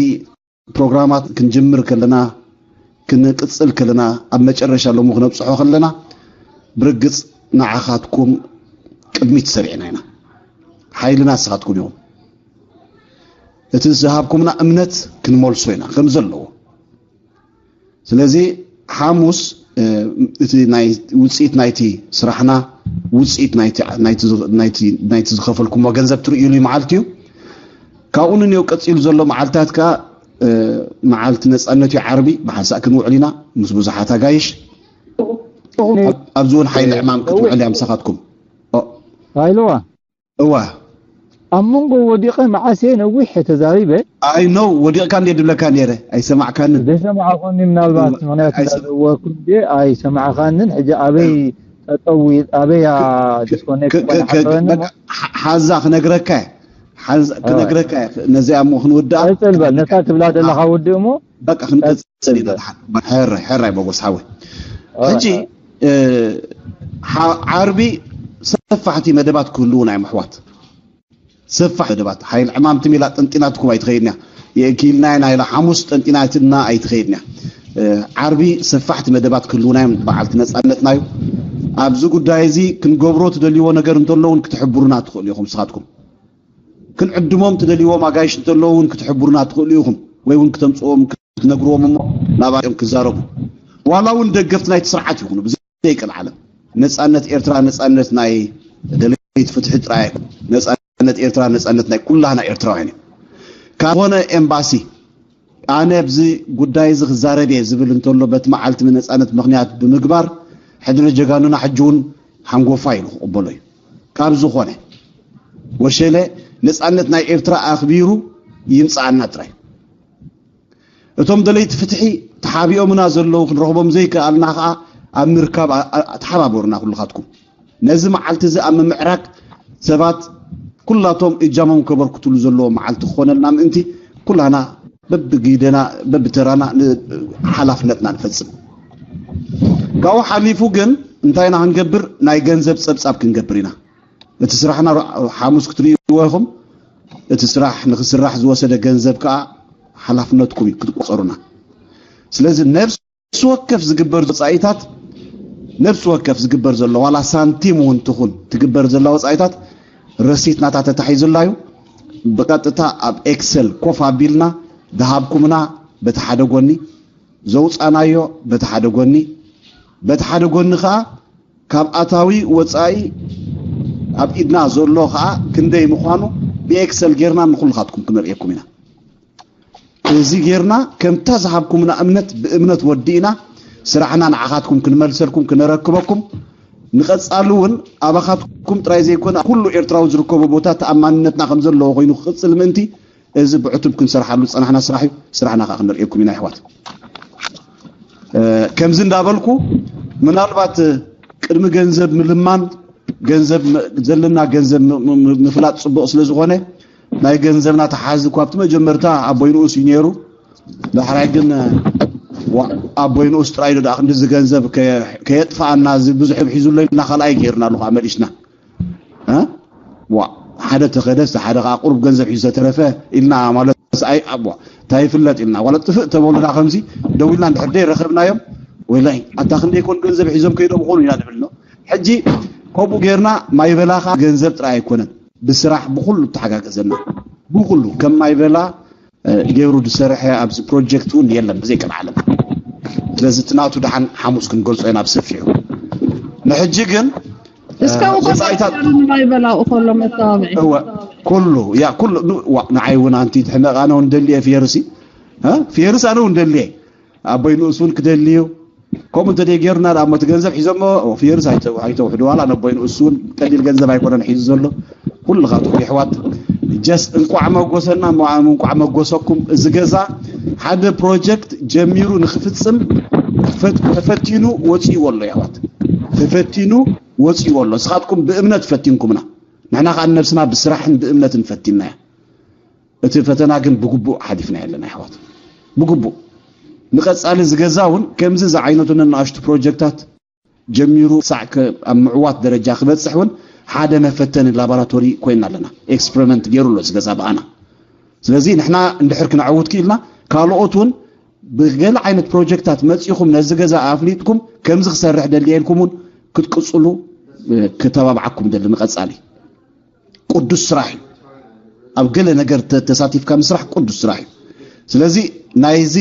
ፕሮግራማት ክንጅምር ከለና፣ ክንቅጽል ከለና፣ ኣብ መጨረሻ ሎሚ ክነብጽሖ ከለና፣ ብርግጽ ንዓኻትኩም ቅድሚት ሰሪዕና ኢና። ሓይልና ንስኻትኩም ኢኹም። እቲ ዝሃብኩምና እምነት ክንመልሶ ኢና ከም ዘለዎ። ስለዚ ሓሙስ፣ እ፣ እቲ ናይ ውጽኢት ናይቲ ስራሕና፣ ውጽኢት ናይቲ፣ ናይቲ ዝ-፣ ናይቲ፣ ናይቲ ዝኸፈልኩሞ ገንዘብ ትርእዩሉ መዓልቲ እዩ። ካብኡ ንንየው ቀጺሉ ዘሎ መዓልታት ከኣ፣ እ፣ መዓልቲ ነጻነት እዩ፣ ዓርቢ ብሓንሳእ ክንውዕል ኢና ምስ ብዙሓት ኣጋይሽ። ኣብ-፣ ኣብዚ እውን ሓይሊ ዕማም ክትውዕል እያ ምሳኻትኩም። ኦ። ሃይለዋ። እዋ። ኣብ መንጎ ወዲቐ መዓስ እየ ነዊሕ ተዛሪበ? ኣይ ኖ፣ ወዲቕካ እንድየ ድብለካ ነይረ፣ ኣይሰማዕካንን። ዘይሰማዕኩኒ ምናልባት እዋ፣ ምኽንያት ኣይሰ-፣ እንዳዘወርኩ እንድየ ኣይሰማዕካንን። ሕጂ ኣበይ እዋ። ጠጠው ኢል-፣ ኣበይ እያ ክ-፣ ክ-፣ ዲስኮኔክት ክ-፣ ኮይና ክ-፣ ሓፀረኒ በቃ እሞ? ሓ-፣ ሓዛ ክነግረካ እየ። ሓዛ እዋ። ክነግረካ እየ። ነዚኣ እሞ ክንውድኣ። ቀጽል በል፣ ነታ ትብላ ዘለኻ ኣ-፣ ውድእ እሞ። በቃ ክንቀጽል ኢና። ቀጽል። ደሓን። ሕራይ፣ ሕራይ ሞጎስ ሓወይ። ሕጂ፣ እ፣ ሓ-፣ ዓርቢ ሰፋሕቲ መደባት ክህልዉና እዮም ኣሕዋት። ሰፋሕ መደባት። ሓይል ዕማም ትም ኢላ ጠንጢናትኩም ኣይትኸይድን እያ። የእኪልና ኢና ኢላ ሓሙስ ጠንጢናትና ኣይትኸይድን እያ። እ፣ ዓርቢ ሰፋሕቲ መደባት ክህልዉና እዮም። በዓልቲ ነጻነትና እዩ። ኣብዚ ጉዳይ እዚ ክንገብሮ ትደልይዎ ነገር እንተሎ እውን ክትሕብሩና ትኽእሉ ኢኹም ንስኻትኩም። ክንዕድሞም ትደልይዎም ኣጋይሽ እንተለዉ እውን ክትሕብሩና ትኽእሉ ኢኹም፣ ወይ እውን ክተምፅዎም ክትነግርዎም እሞ ናባኦም ክዛረቡ። ዋላ እውን ደገፍቲ ናይቲ ስርዓት ይኹኑ፣ ብዘይ ቀልዓለም። ነፃነት ኤርትራ ነፃነት ናይ ደለይቲ ፍትሒ ጥራይ ኣይኮነን። ነፃነት ኤርትራ ነፃነት ናይ ኩላህና ኤርትራውያን እዩ። ካብ ዝኾነ ኤምባሲ ኣነ ኣብዚ ጉዳይ እዚ ክዛረብ እየ ዝብል እንተሎ በቲ መዓልቲ ንነፃነት ምኽንያት ብምግባር ሕድሪ ጀጋኑና ሕጂ እውን ሓንጎፋ ኢሉ ክቕበሎ እዩ። ካብ ዝኾነ ወሸለ ነፃነት ናይ ኤርትራ ኣኽቢሩ ይምፅኣና ጥራይ። እቶም ደለይቲ ፍትሒ ተሓቢኦምና ዘለዉ ክንረኽቦም ዘይከኣልና ኸዓ ኣብ ምርካብ ኣ-፣ ኣ-፣ ተሓባበሩና ኩልኻትኩም። ነዚ መዓልቲ እዚ ኣብ ምምዕራግ ሰባት ኩላቶም እጃሞም ከበርክቱሉ ዘለዎ መዓልቲ ክኾነልና ምእንቲ ኩላና በብጊደና በብተራና ን-፣ ሓላፍነትና ንፈጽም። ካብኡ ሓሊፉ ግን እንታይ ኢና ክንገብር? ናይ ገንዘብ ጸብጻብ ክንገብር ኢና። እቲ ስራሕና ሮ-፣ ሓሙስ ክትርእይዎ ኢኹም። እቲ ስራሕ ንክስራሕ ዝወሰደ ገንዘብ ከኣ ሓላፍነትኩም እዩ ክትቆጸሩና። ስለዚ ነብስ ነፍሲ ወከፍ ዝግበር ወፃኢታት ነፍሲ ወከፍ ዝግበር ዘሎ ዋላ ሳንቲም እውን ትኹን ትግበር ዘላ ወፃኢታት ረሲት ናታ ተታሒዙላ እዩ። ብቀጥታ ኣብ ኤክሰል ኮፍ ኣቢልና ዝሃብኩምና በቲ ሓደ ጎኒ፣ ዘውፃናዮ በቲ ሓደ ጎኒ፣ በቲ ሓደ ጎኒ ከዓ ካብ ኣታዊ ወፃኢ ኣብ ኢድና ዘሎ ከዓ ክንደይ ምዃኑ ብኤክሰል ጌርና ንኩልኻትኩም ክነርእየኩም ኢና። እዚ ጌርና ከምታ ዝሃብኩምና እምነት ብእምነት ወዲእና ስራሕና ንዓኻትኩም ክንመልሰልኩም ክነረክበኩም፣ ንቐጻሊ እውን ኣባኻትኩም ጥራይ ዘይኮነ ኩሉ ኤርትራዊ ዝርከቦ ቦታ ተኣማንነትና ከም ዘለዎ ኮይኑ ክቕጽል ምእንቲ እዚ ብዕቱብ ክንሰርሓሉ ዝጸናሕና ስራሕ እዩ። ስራሕና ከዓ ክንርእየኩም ኢና ኣሕዋት። ከምዚ እንዳበልኩ ምናልባት ቅድሚ ገንዘብ ምልማን ገንዘብ ዘለና ገንዘብ ምፍላጥ ፅቡቅ ስለዝኮነ ናይ ገንዘብና ተሓዚ እኳ ኣብቲ መጀመርታ ኣቦይ ንኡስ እዩ ነይሩ። ዳሕራይ ግን ኣቦይ ንኡስ ጥራይ ዶ ደኣ ክንዲዚ ገንዘብ ከየጥፈኣና እዚ ብዙሕ ሒዙሎ ኢልና ካልኣይ ገይርና ኣለኹ ኣመሊሽና ዋ ሓደ ተኸደስ ሓደ ከዓ ቁሩብ ገንዘብ ሒዙ ዝተረፈ ኢልና ማለት ኣይ ኣቦ እንታይ ይፍለጥ ኢልና ዋላ ጥፍእ ተበሉና ከምዚ ደው ኢልና እንድሕር ደይ ረኸብናዮም ወላይ ኣታ ክንደይ ኮን ገንዘብ ሒዞም ከይዶም ኾኑ ኢና ንብል ነው ሕጂ ከምኡ ጌርና ማይበላኻ ገንዘብ ጥራይ ኣይኮነን ብስራሕ ብኩሉ ተሓጋገዘና ብኩሉ ከም ማይበላ ገይሩ ዝሰርሐ ኣብዚ ፕሮጀክት እውን የለን ብዘይ ቀልዓለም ስለዚ ትናቱ ደሓን ሓሙስ ክንገልጾ ኢና ብሰፊሑ ንሕጂ ግን እስካብ ወፃኢታት ማይበላኡ ከሎ መተባብዒ እወ ኩሉ ያ ኩሉ ንዓይ እውን ኣንቲ ትሕመቕ ኣነ እውን ደልየ ፍየርሲ ፍየርስ ኣነ እውን ደልየ ኣቦይ ንኡስ እውን ክደልዩ ከምኡ እንተ ጌርና ደኣ እቲ ገንዘብ ሒዞሞ ፍየርስ ኣይተውሕዱ ዋላ ነቦይ ንኡስ እውን ቀሊል ገንዘብ ኣይኮነን ሒዙ ዘሎ ኩልኻትኩም የሕዋት ጀስት እንቋዕ መጎሰና እንቋዕ መጎሰኩም እዚ ገዛ ሓደ ፕሮጀክት ጀሚሩ ንክፍፅም ተፈቲኑ ወፂእዎ ኣሎ የሕዋት ተፈቲኑ ወፂእዎ ኣሎ ንስኻትኩም ብእምነት ፈቲንኩምና ንሕና ከዓ ነብስና ብስራሕን ብእምነትን ፈቲንናያ እቲ ፈተና ግን ብግቡእ ሓሊፍና ኣለና ኣሕዋት ብግቡእ ንቐፃሊ ዝገዛ እውን ከምዚ ዝዓይነቱ ነናእሽቱ ፕሮጀክታት ጀሚሩ ክሳዕ ኣብ ምዕዋት ደረጃ ክበፅሕ እውን ሓደ መፈተኒ ላቦራቶሪ ኮይና ኣለና ኤክስፐሪመንት ገይሩ ኣሎ ዝገዛ ብኣና ስለዚ ንሕና እንድሕር ክነዕውት ክኢልና ካልኦት እውን ብገለ ዓይነት ፕሮጀክታት መፂኹም ነዚ ገዛ ኣፍሊጥኩም ከምዚ ክሰርሕ ደልየ ኢልኩም እውን ክትቅፅሉ ክተባብዓኩም ደሊ ንቐፃሊ ቅዱስ ስራሕ እዩ ኣብ ገለ ነገር ተሳቲፍካ ምስራሕ ቅዱስ ስራሕ እዩ ስለዚ ናይዚ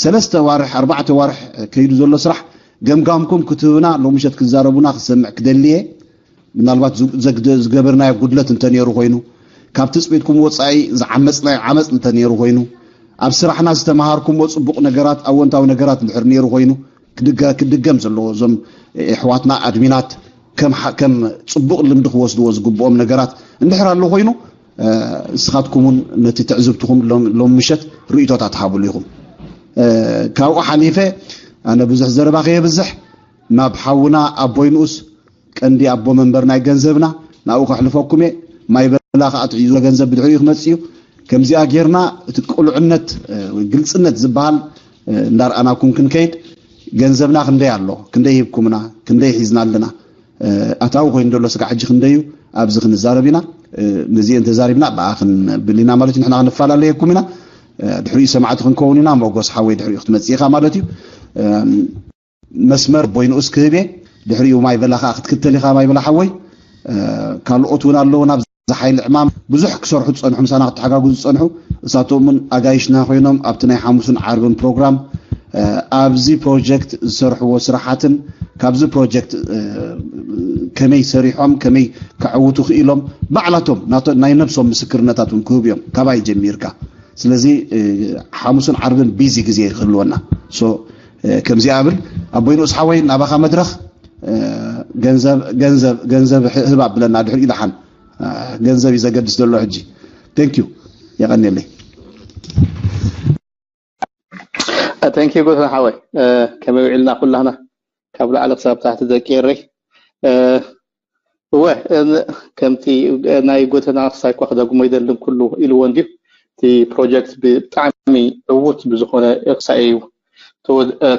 ሰለስተ ዋርሕ ኣርባዕተ ዋርሕ ከይዱ ዘሎ ስራሕ ገምጋምኩም ክትህብና ሎምሸት ክዛረቡና ክሰምዕ ክደልየ ምናልባት ዝገበርናዮ ጉድለት እንተነይሩ ኮይኑ ካብ ትፅቢትኩም ወፃኢ ዝዓመፅናዮ ዓመፅ እንተነይሩ ኮይኑ ኣብ ስራሕና ዝተምሃርኩምዎ ፅቡቕ ነገራት ኣወንታዊ ነገራት እንድሕር ነይሩ ኮይኑ ክድገም ዘለዎ እዞም ኣሕዋትና ኣድሚናት ከም ጽቡቕ ልምዲ ክወስድዎ ዝግብኦም ነገራት እንድሕር ኣሎ ኮይኑ ንስኻትኩም እውን ነቲ ትዕዝብትኹም ሎም ምሸት ርእይቶታት ሃብሉ ኢኹም። ካብኡ ሓሊፈ ኣነ ብዙሕ ዘረባ ከየብዝሕ ናብ ሓውና ኣቦይ ንኡስ ቀንዲ ኣቦ መንበር ናይ ገንዘብና ናብኡ ከሕልፈኩም እየ። ማይ በላ ከዓ ትሒዝዎ ገንዘብ ብድሕሪኡ ክመፅእ እዩ። ከምዚኣ ጌርና እቲ ቅሉዕነት ወይ ግልፅነት ዝበሃል እንዳርኣናኩም ክንከይድ ገንዘብና ክንደይ ኣሎ፣ ክንደይ ሂብኩምና፣ ክንደይ ሒዝና ኣለና፣ ኣታዊ ኮይኑ ዘሎ ስጋዕ ሕጂ ክንደይ እዩ፣ ኣብዚ ክንዛረብ ኢና። ነዚአን ተዛሪብና ብኣ ክንብል ኢና ማለት እዩ። ንሕና ክንፈላለየኩም ኢና። ድሕሪኡ ሰማዕቲ ክንከውን ኢና። ሞጎስ ሓወይ ድሕሪኡ ክትመፅእ ኢኻ ማለት እዩ። መስመር ቦይ ንኡስ ክህብ እየ። ድሕሪኡ ማይ በላ ከዓ ክትክተል ኢኻ ማይ በላ ሓወይ። ካልኦት እውን ኣለዉ ናብዚ ሓይሊ ዕማም ብዙሕ ክሰርሑ ዝፀንሑ ምሳና ክተሓጋግዙ ዝፀንሑ እሳቶም እውን ኣጋይሽና ኮይኖም ኣብቲ ናይ ሓሙስን ዓርብን ፕሮግራም ኣብዚ ፕሮጀክት ዝሰርሕዎ ስራሓትን ካብዚ ፕሮጀክት ከመይ ሰሪሖም ከመይ ከዕውቱ ክኢሎም ባዕላቶም ናይ ነብሶም ምስክርነታት እውን ክህቡ እዮም ካባይ ጀሚርካ ስለዚ ሓሙስን ዓርብን ቢዚ ግዜ ክህልወና ከምዚኣ ብል ኣቦይ ንኡስ ሓወይ ናባኻ መድረኽ ገንዘብ ገንዘብ ገንዘብ ህብ ኣብለና ድሕሪኡ ደሓን ገንዘብ እዩ ዘገድስ ዘሎ ሕጂ thank you የቐንየለይ thank you ጎይታ ሓወይ ከመይ ውዒልና ኩላህና ካብ ላዕሊ ክሳብ ታሕቲ ደቂ ኤረይ እወ ከምቲ ናይ ጎተና ክሳይ እኳ ክደግሞ ይደልን ኩሉ ኢልዎ እንድዩ እቲ ፕሮጀክት ብጣዕሚ ዕዉት ብዝኾነ እክሳኤ እዩ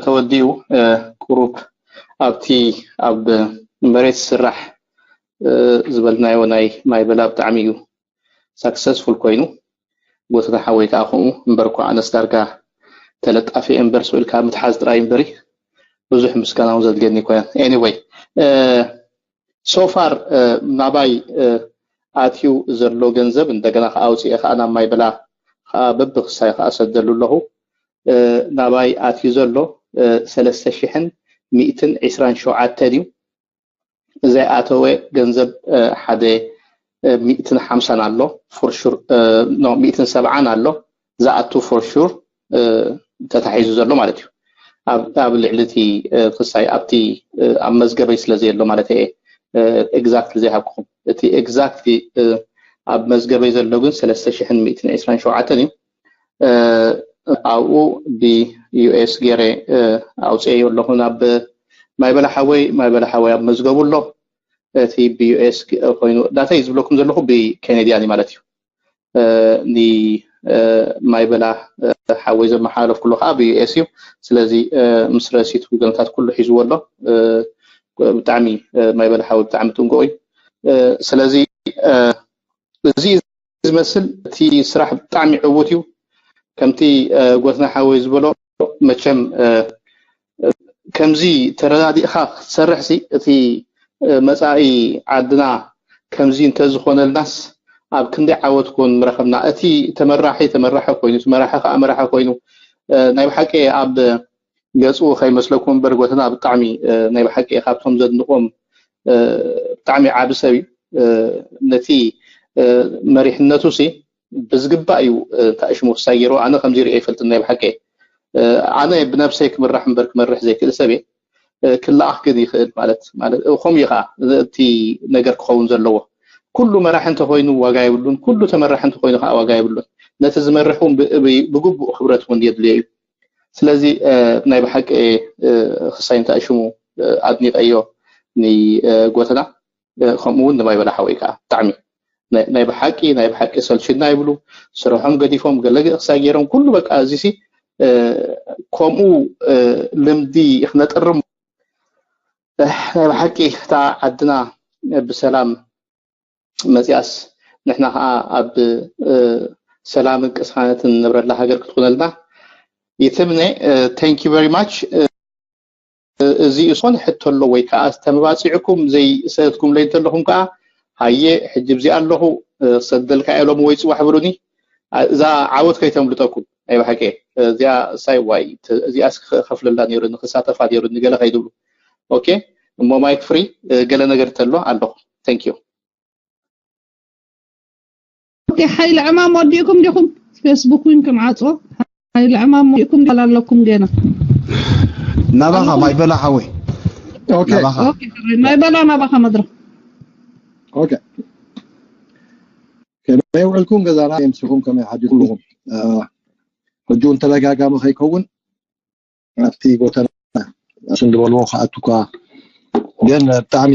ተወዲኡ ቁሩብ ኣብቲ ኣብ መሬት ዝስራሕ ዝበልናዮ ናይ ማይ በላ ብጣዕሚ እዩ ሳክሰስፉል ኮይኑ ጎተና ሓወይ ከዓ ከምኡ እምበር እኳ ኣነስ ዳርጋ ተለጣፊ እምበር ስኢልካ ምትሓዝ ጥራይ እምበሪ ብዙሕ ምስጋና እውን ዘድልየኒ ኣይኮነን። Anyway, so far ናባይ ኣትዩ ዘሎ ገንዘብ እንደገና ከኣ ኣውፅኤ ከኣ ናብ ማይ በላ ከኣ በብክሳይ ከኣ ሰደሉ ኣለኹ። ናባይ ኣትዩ ዘሎ ሰለስተ ሽሕን ሚእትን ዕስራን ሸውዓተን እዩ። ዘይኣተወ ገንዘብ ሓደ ሚእትን ሓምሳን ኣሎ፣ for sure፣ no፣ ሚእትን ሰብዓን ኣሎ ዝኣቱ for sure ተታሒዙ ዘሎ ማለት እዩ። ኣብ ልዕሊ እቲ ክሳይ ኣብቲ ኣብ መዝገበይ ስለ ዘየሎ ማለት እየ exactly ዘይሃብኩኹም። እቲ exactly ኣብ መዝገበይ ዘሎ ግን ሰለስተ ሽሕን ሚእትን ዕስራን ሸውዓተን እዩ። ኣብኡ ብዩኤስ ገይረ ኣውፅኤዮ ኣለኹ ናብ ማይበላ ሓወይ። ማይበላ ሓወይ ኣብ መዝገቡ ኣሎ። እቲ ብዩኤስ ኮይኑ ዳታ እዩ ዝብለኩም ዘለኹ ብኬኔድያን እዩ ማለት እዩ። ንማይበላ ሓወይ ዘመሓላለፍኩሉ ከዓ ብዩኤስ እዩ። ስለዚ ምስ ረሲት ገለታት ኩሉ ሒዝዎ ኣሎ። ብጣዕሚ ማይበላ ሓወይ ብጣዕሚ ጥንቁቕ እዩ። ስለዚ እዚ ዝመስል እቲ ስራሕ ብጣዕሚ ዕዉት እዩ። ከምቲ ጎትና ሓወይ ዝበሎ መቸም ከምዚ ተረዳዲእኻ ክትሰርሕ ሲ እቲ መፃኢ ዓድና ከምዚ እንተዝኾነልናስ ኣብ ክንደይ ዓወት ኮን ምረኸብና። እቲ ተመራሒ ተመራሒ ኮይኑ፣ እቲ መራሒ ከዓ መራሒ ኮይኑ ናይ ብሓቂ ኣብ ገፁ ከይመስለኩም እምበር ጎተና ብጣዕሚ ናይ ብሓቂ ካብቶም ዘድንቆም ብጣዕሚ ዓቢ ሰብ እዩ። ነቲ መሪሕነቱ ሲ ብዝግባእ እዩ ታእሽሙ ክሳይ ገይርዎ። ኣነ ከምዚ ሪኦ ይፈልጥን ናይ ብሓቂ። ኣነ ብነብሰይ ክምራሕ እምበር ክመርሕ ዘይክእል ሰብ እየ። ክለኣኽ ግን ይኽእል ማለት ማለት ከምኡ እዩ ከዓ እቲ ነገር ክኸውን ዘለዎ። ኩሉ መራሒ እንተኮይኑ ዋጋ የብሉን፣ ኩሉ ተመራሒ እንተኮይኑ ከዓ ዋጋ የብሉን። ነቲ ዝመርሕ እውን ብግቡእ ክብረት እውን የድልዮ እዩ። ስለዚ ናይ ብሓቂ ክሳይ እንታይ ሽሙ ኣድኒቀዮ ንጎተና ከምኡ እውን ንማይ በላ ሓወይ ከዓ ብጣዕሚ ናይ ብሓቂ ናይ ብሓቂ ሰልችና ይብሉ። ስርሖም ገዲፎም ገለ ክሳይ ገይሮም ኩሉ በቃ እዚሲ ከምኡ ልምዲ ክነጥርም ናይ ብሓቂ እታ ዓድና ብሰላም መፂኣስ ንሕና ከዓ ኣብ ሰላምን ቅሳነትን ንነብረላ ሃገር ክትኮነልና ይትምነ። Thank you very much። እዚ ዝኾነ ሕቶ ኣሎ ወይ ከዓ ተመባፂዕኩም ዘይሰደድኩምለይ እንተለኹም ከዓ ሃየ ሕጂ ብዚኣ ኣለኹ ክሰደልካ እየ ሎሚ ወይ ፅባሕ ብሉኒ። እዛ ዓወት ከይተምልጠኩም ናይ ብሓቂ እዚኣ ሳይ ዋይ እዚኣ ከፍለላ ነይሩኒ ክሳተፋ ነይሩኒ ገለ ከይትብሉ። ኦኬ እሞ ማይክ ፍሪ ገለ ነገር እንተሎ ኣለኹ። Thank you። ኦኬ ሓይለ ዕማም ወዲእኩም ዲኹም? ፌስቡክ ዊን ከም ዓጾ ሓይለ ዕማም ወዲእኩም ዲኹም ኣለኩም ገና? ናባኻ ማይ በላ ሓወይ። ኦኬ ናባኻ። ኦኬ ማይ በላ ናባኻ መድረኽ። ኦኬ ከመይ ውዕልኩም ገዛና ምስኹም ከመይ ሓዲርኩም? ሕጂ እውን ተደጋጋሚ ከይከውን ኣብቲ ጎተና ሽም ዝበልዎ ክኣቱ እኳ ግን ብጣዕሚ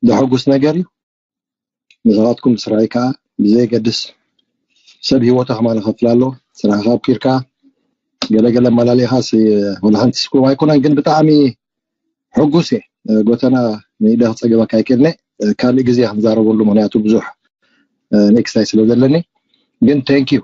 ዘሐጉስ ነገር እዩ። ንስኻትኩም ስራይ ከዓ ብዘየገድስ ሰብ ሂወቱ ከማን ይኸፍል ኣሎ። ስራሕካ ኣብኪርካ ገለገለ ኣመላሊእካ ወላ ሓንቲ ስኩም ኣይኮነን፣ ግን ብጣዕሚ ሕጉስ እየ። ጎተና ንኢደ ክፀገበካ ኣይክእልነ ካልእ ግዜ ክንዛረበሉ ምክንያቱ ብዙሕ ኔክስታይ ስለ ዘለኒ ግን thank you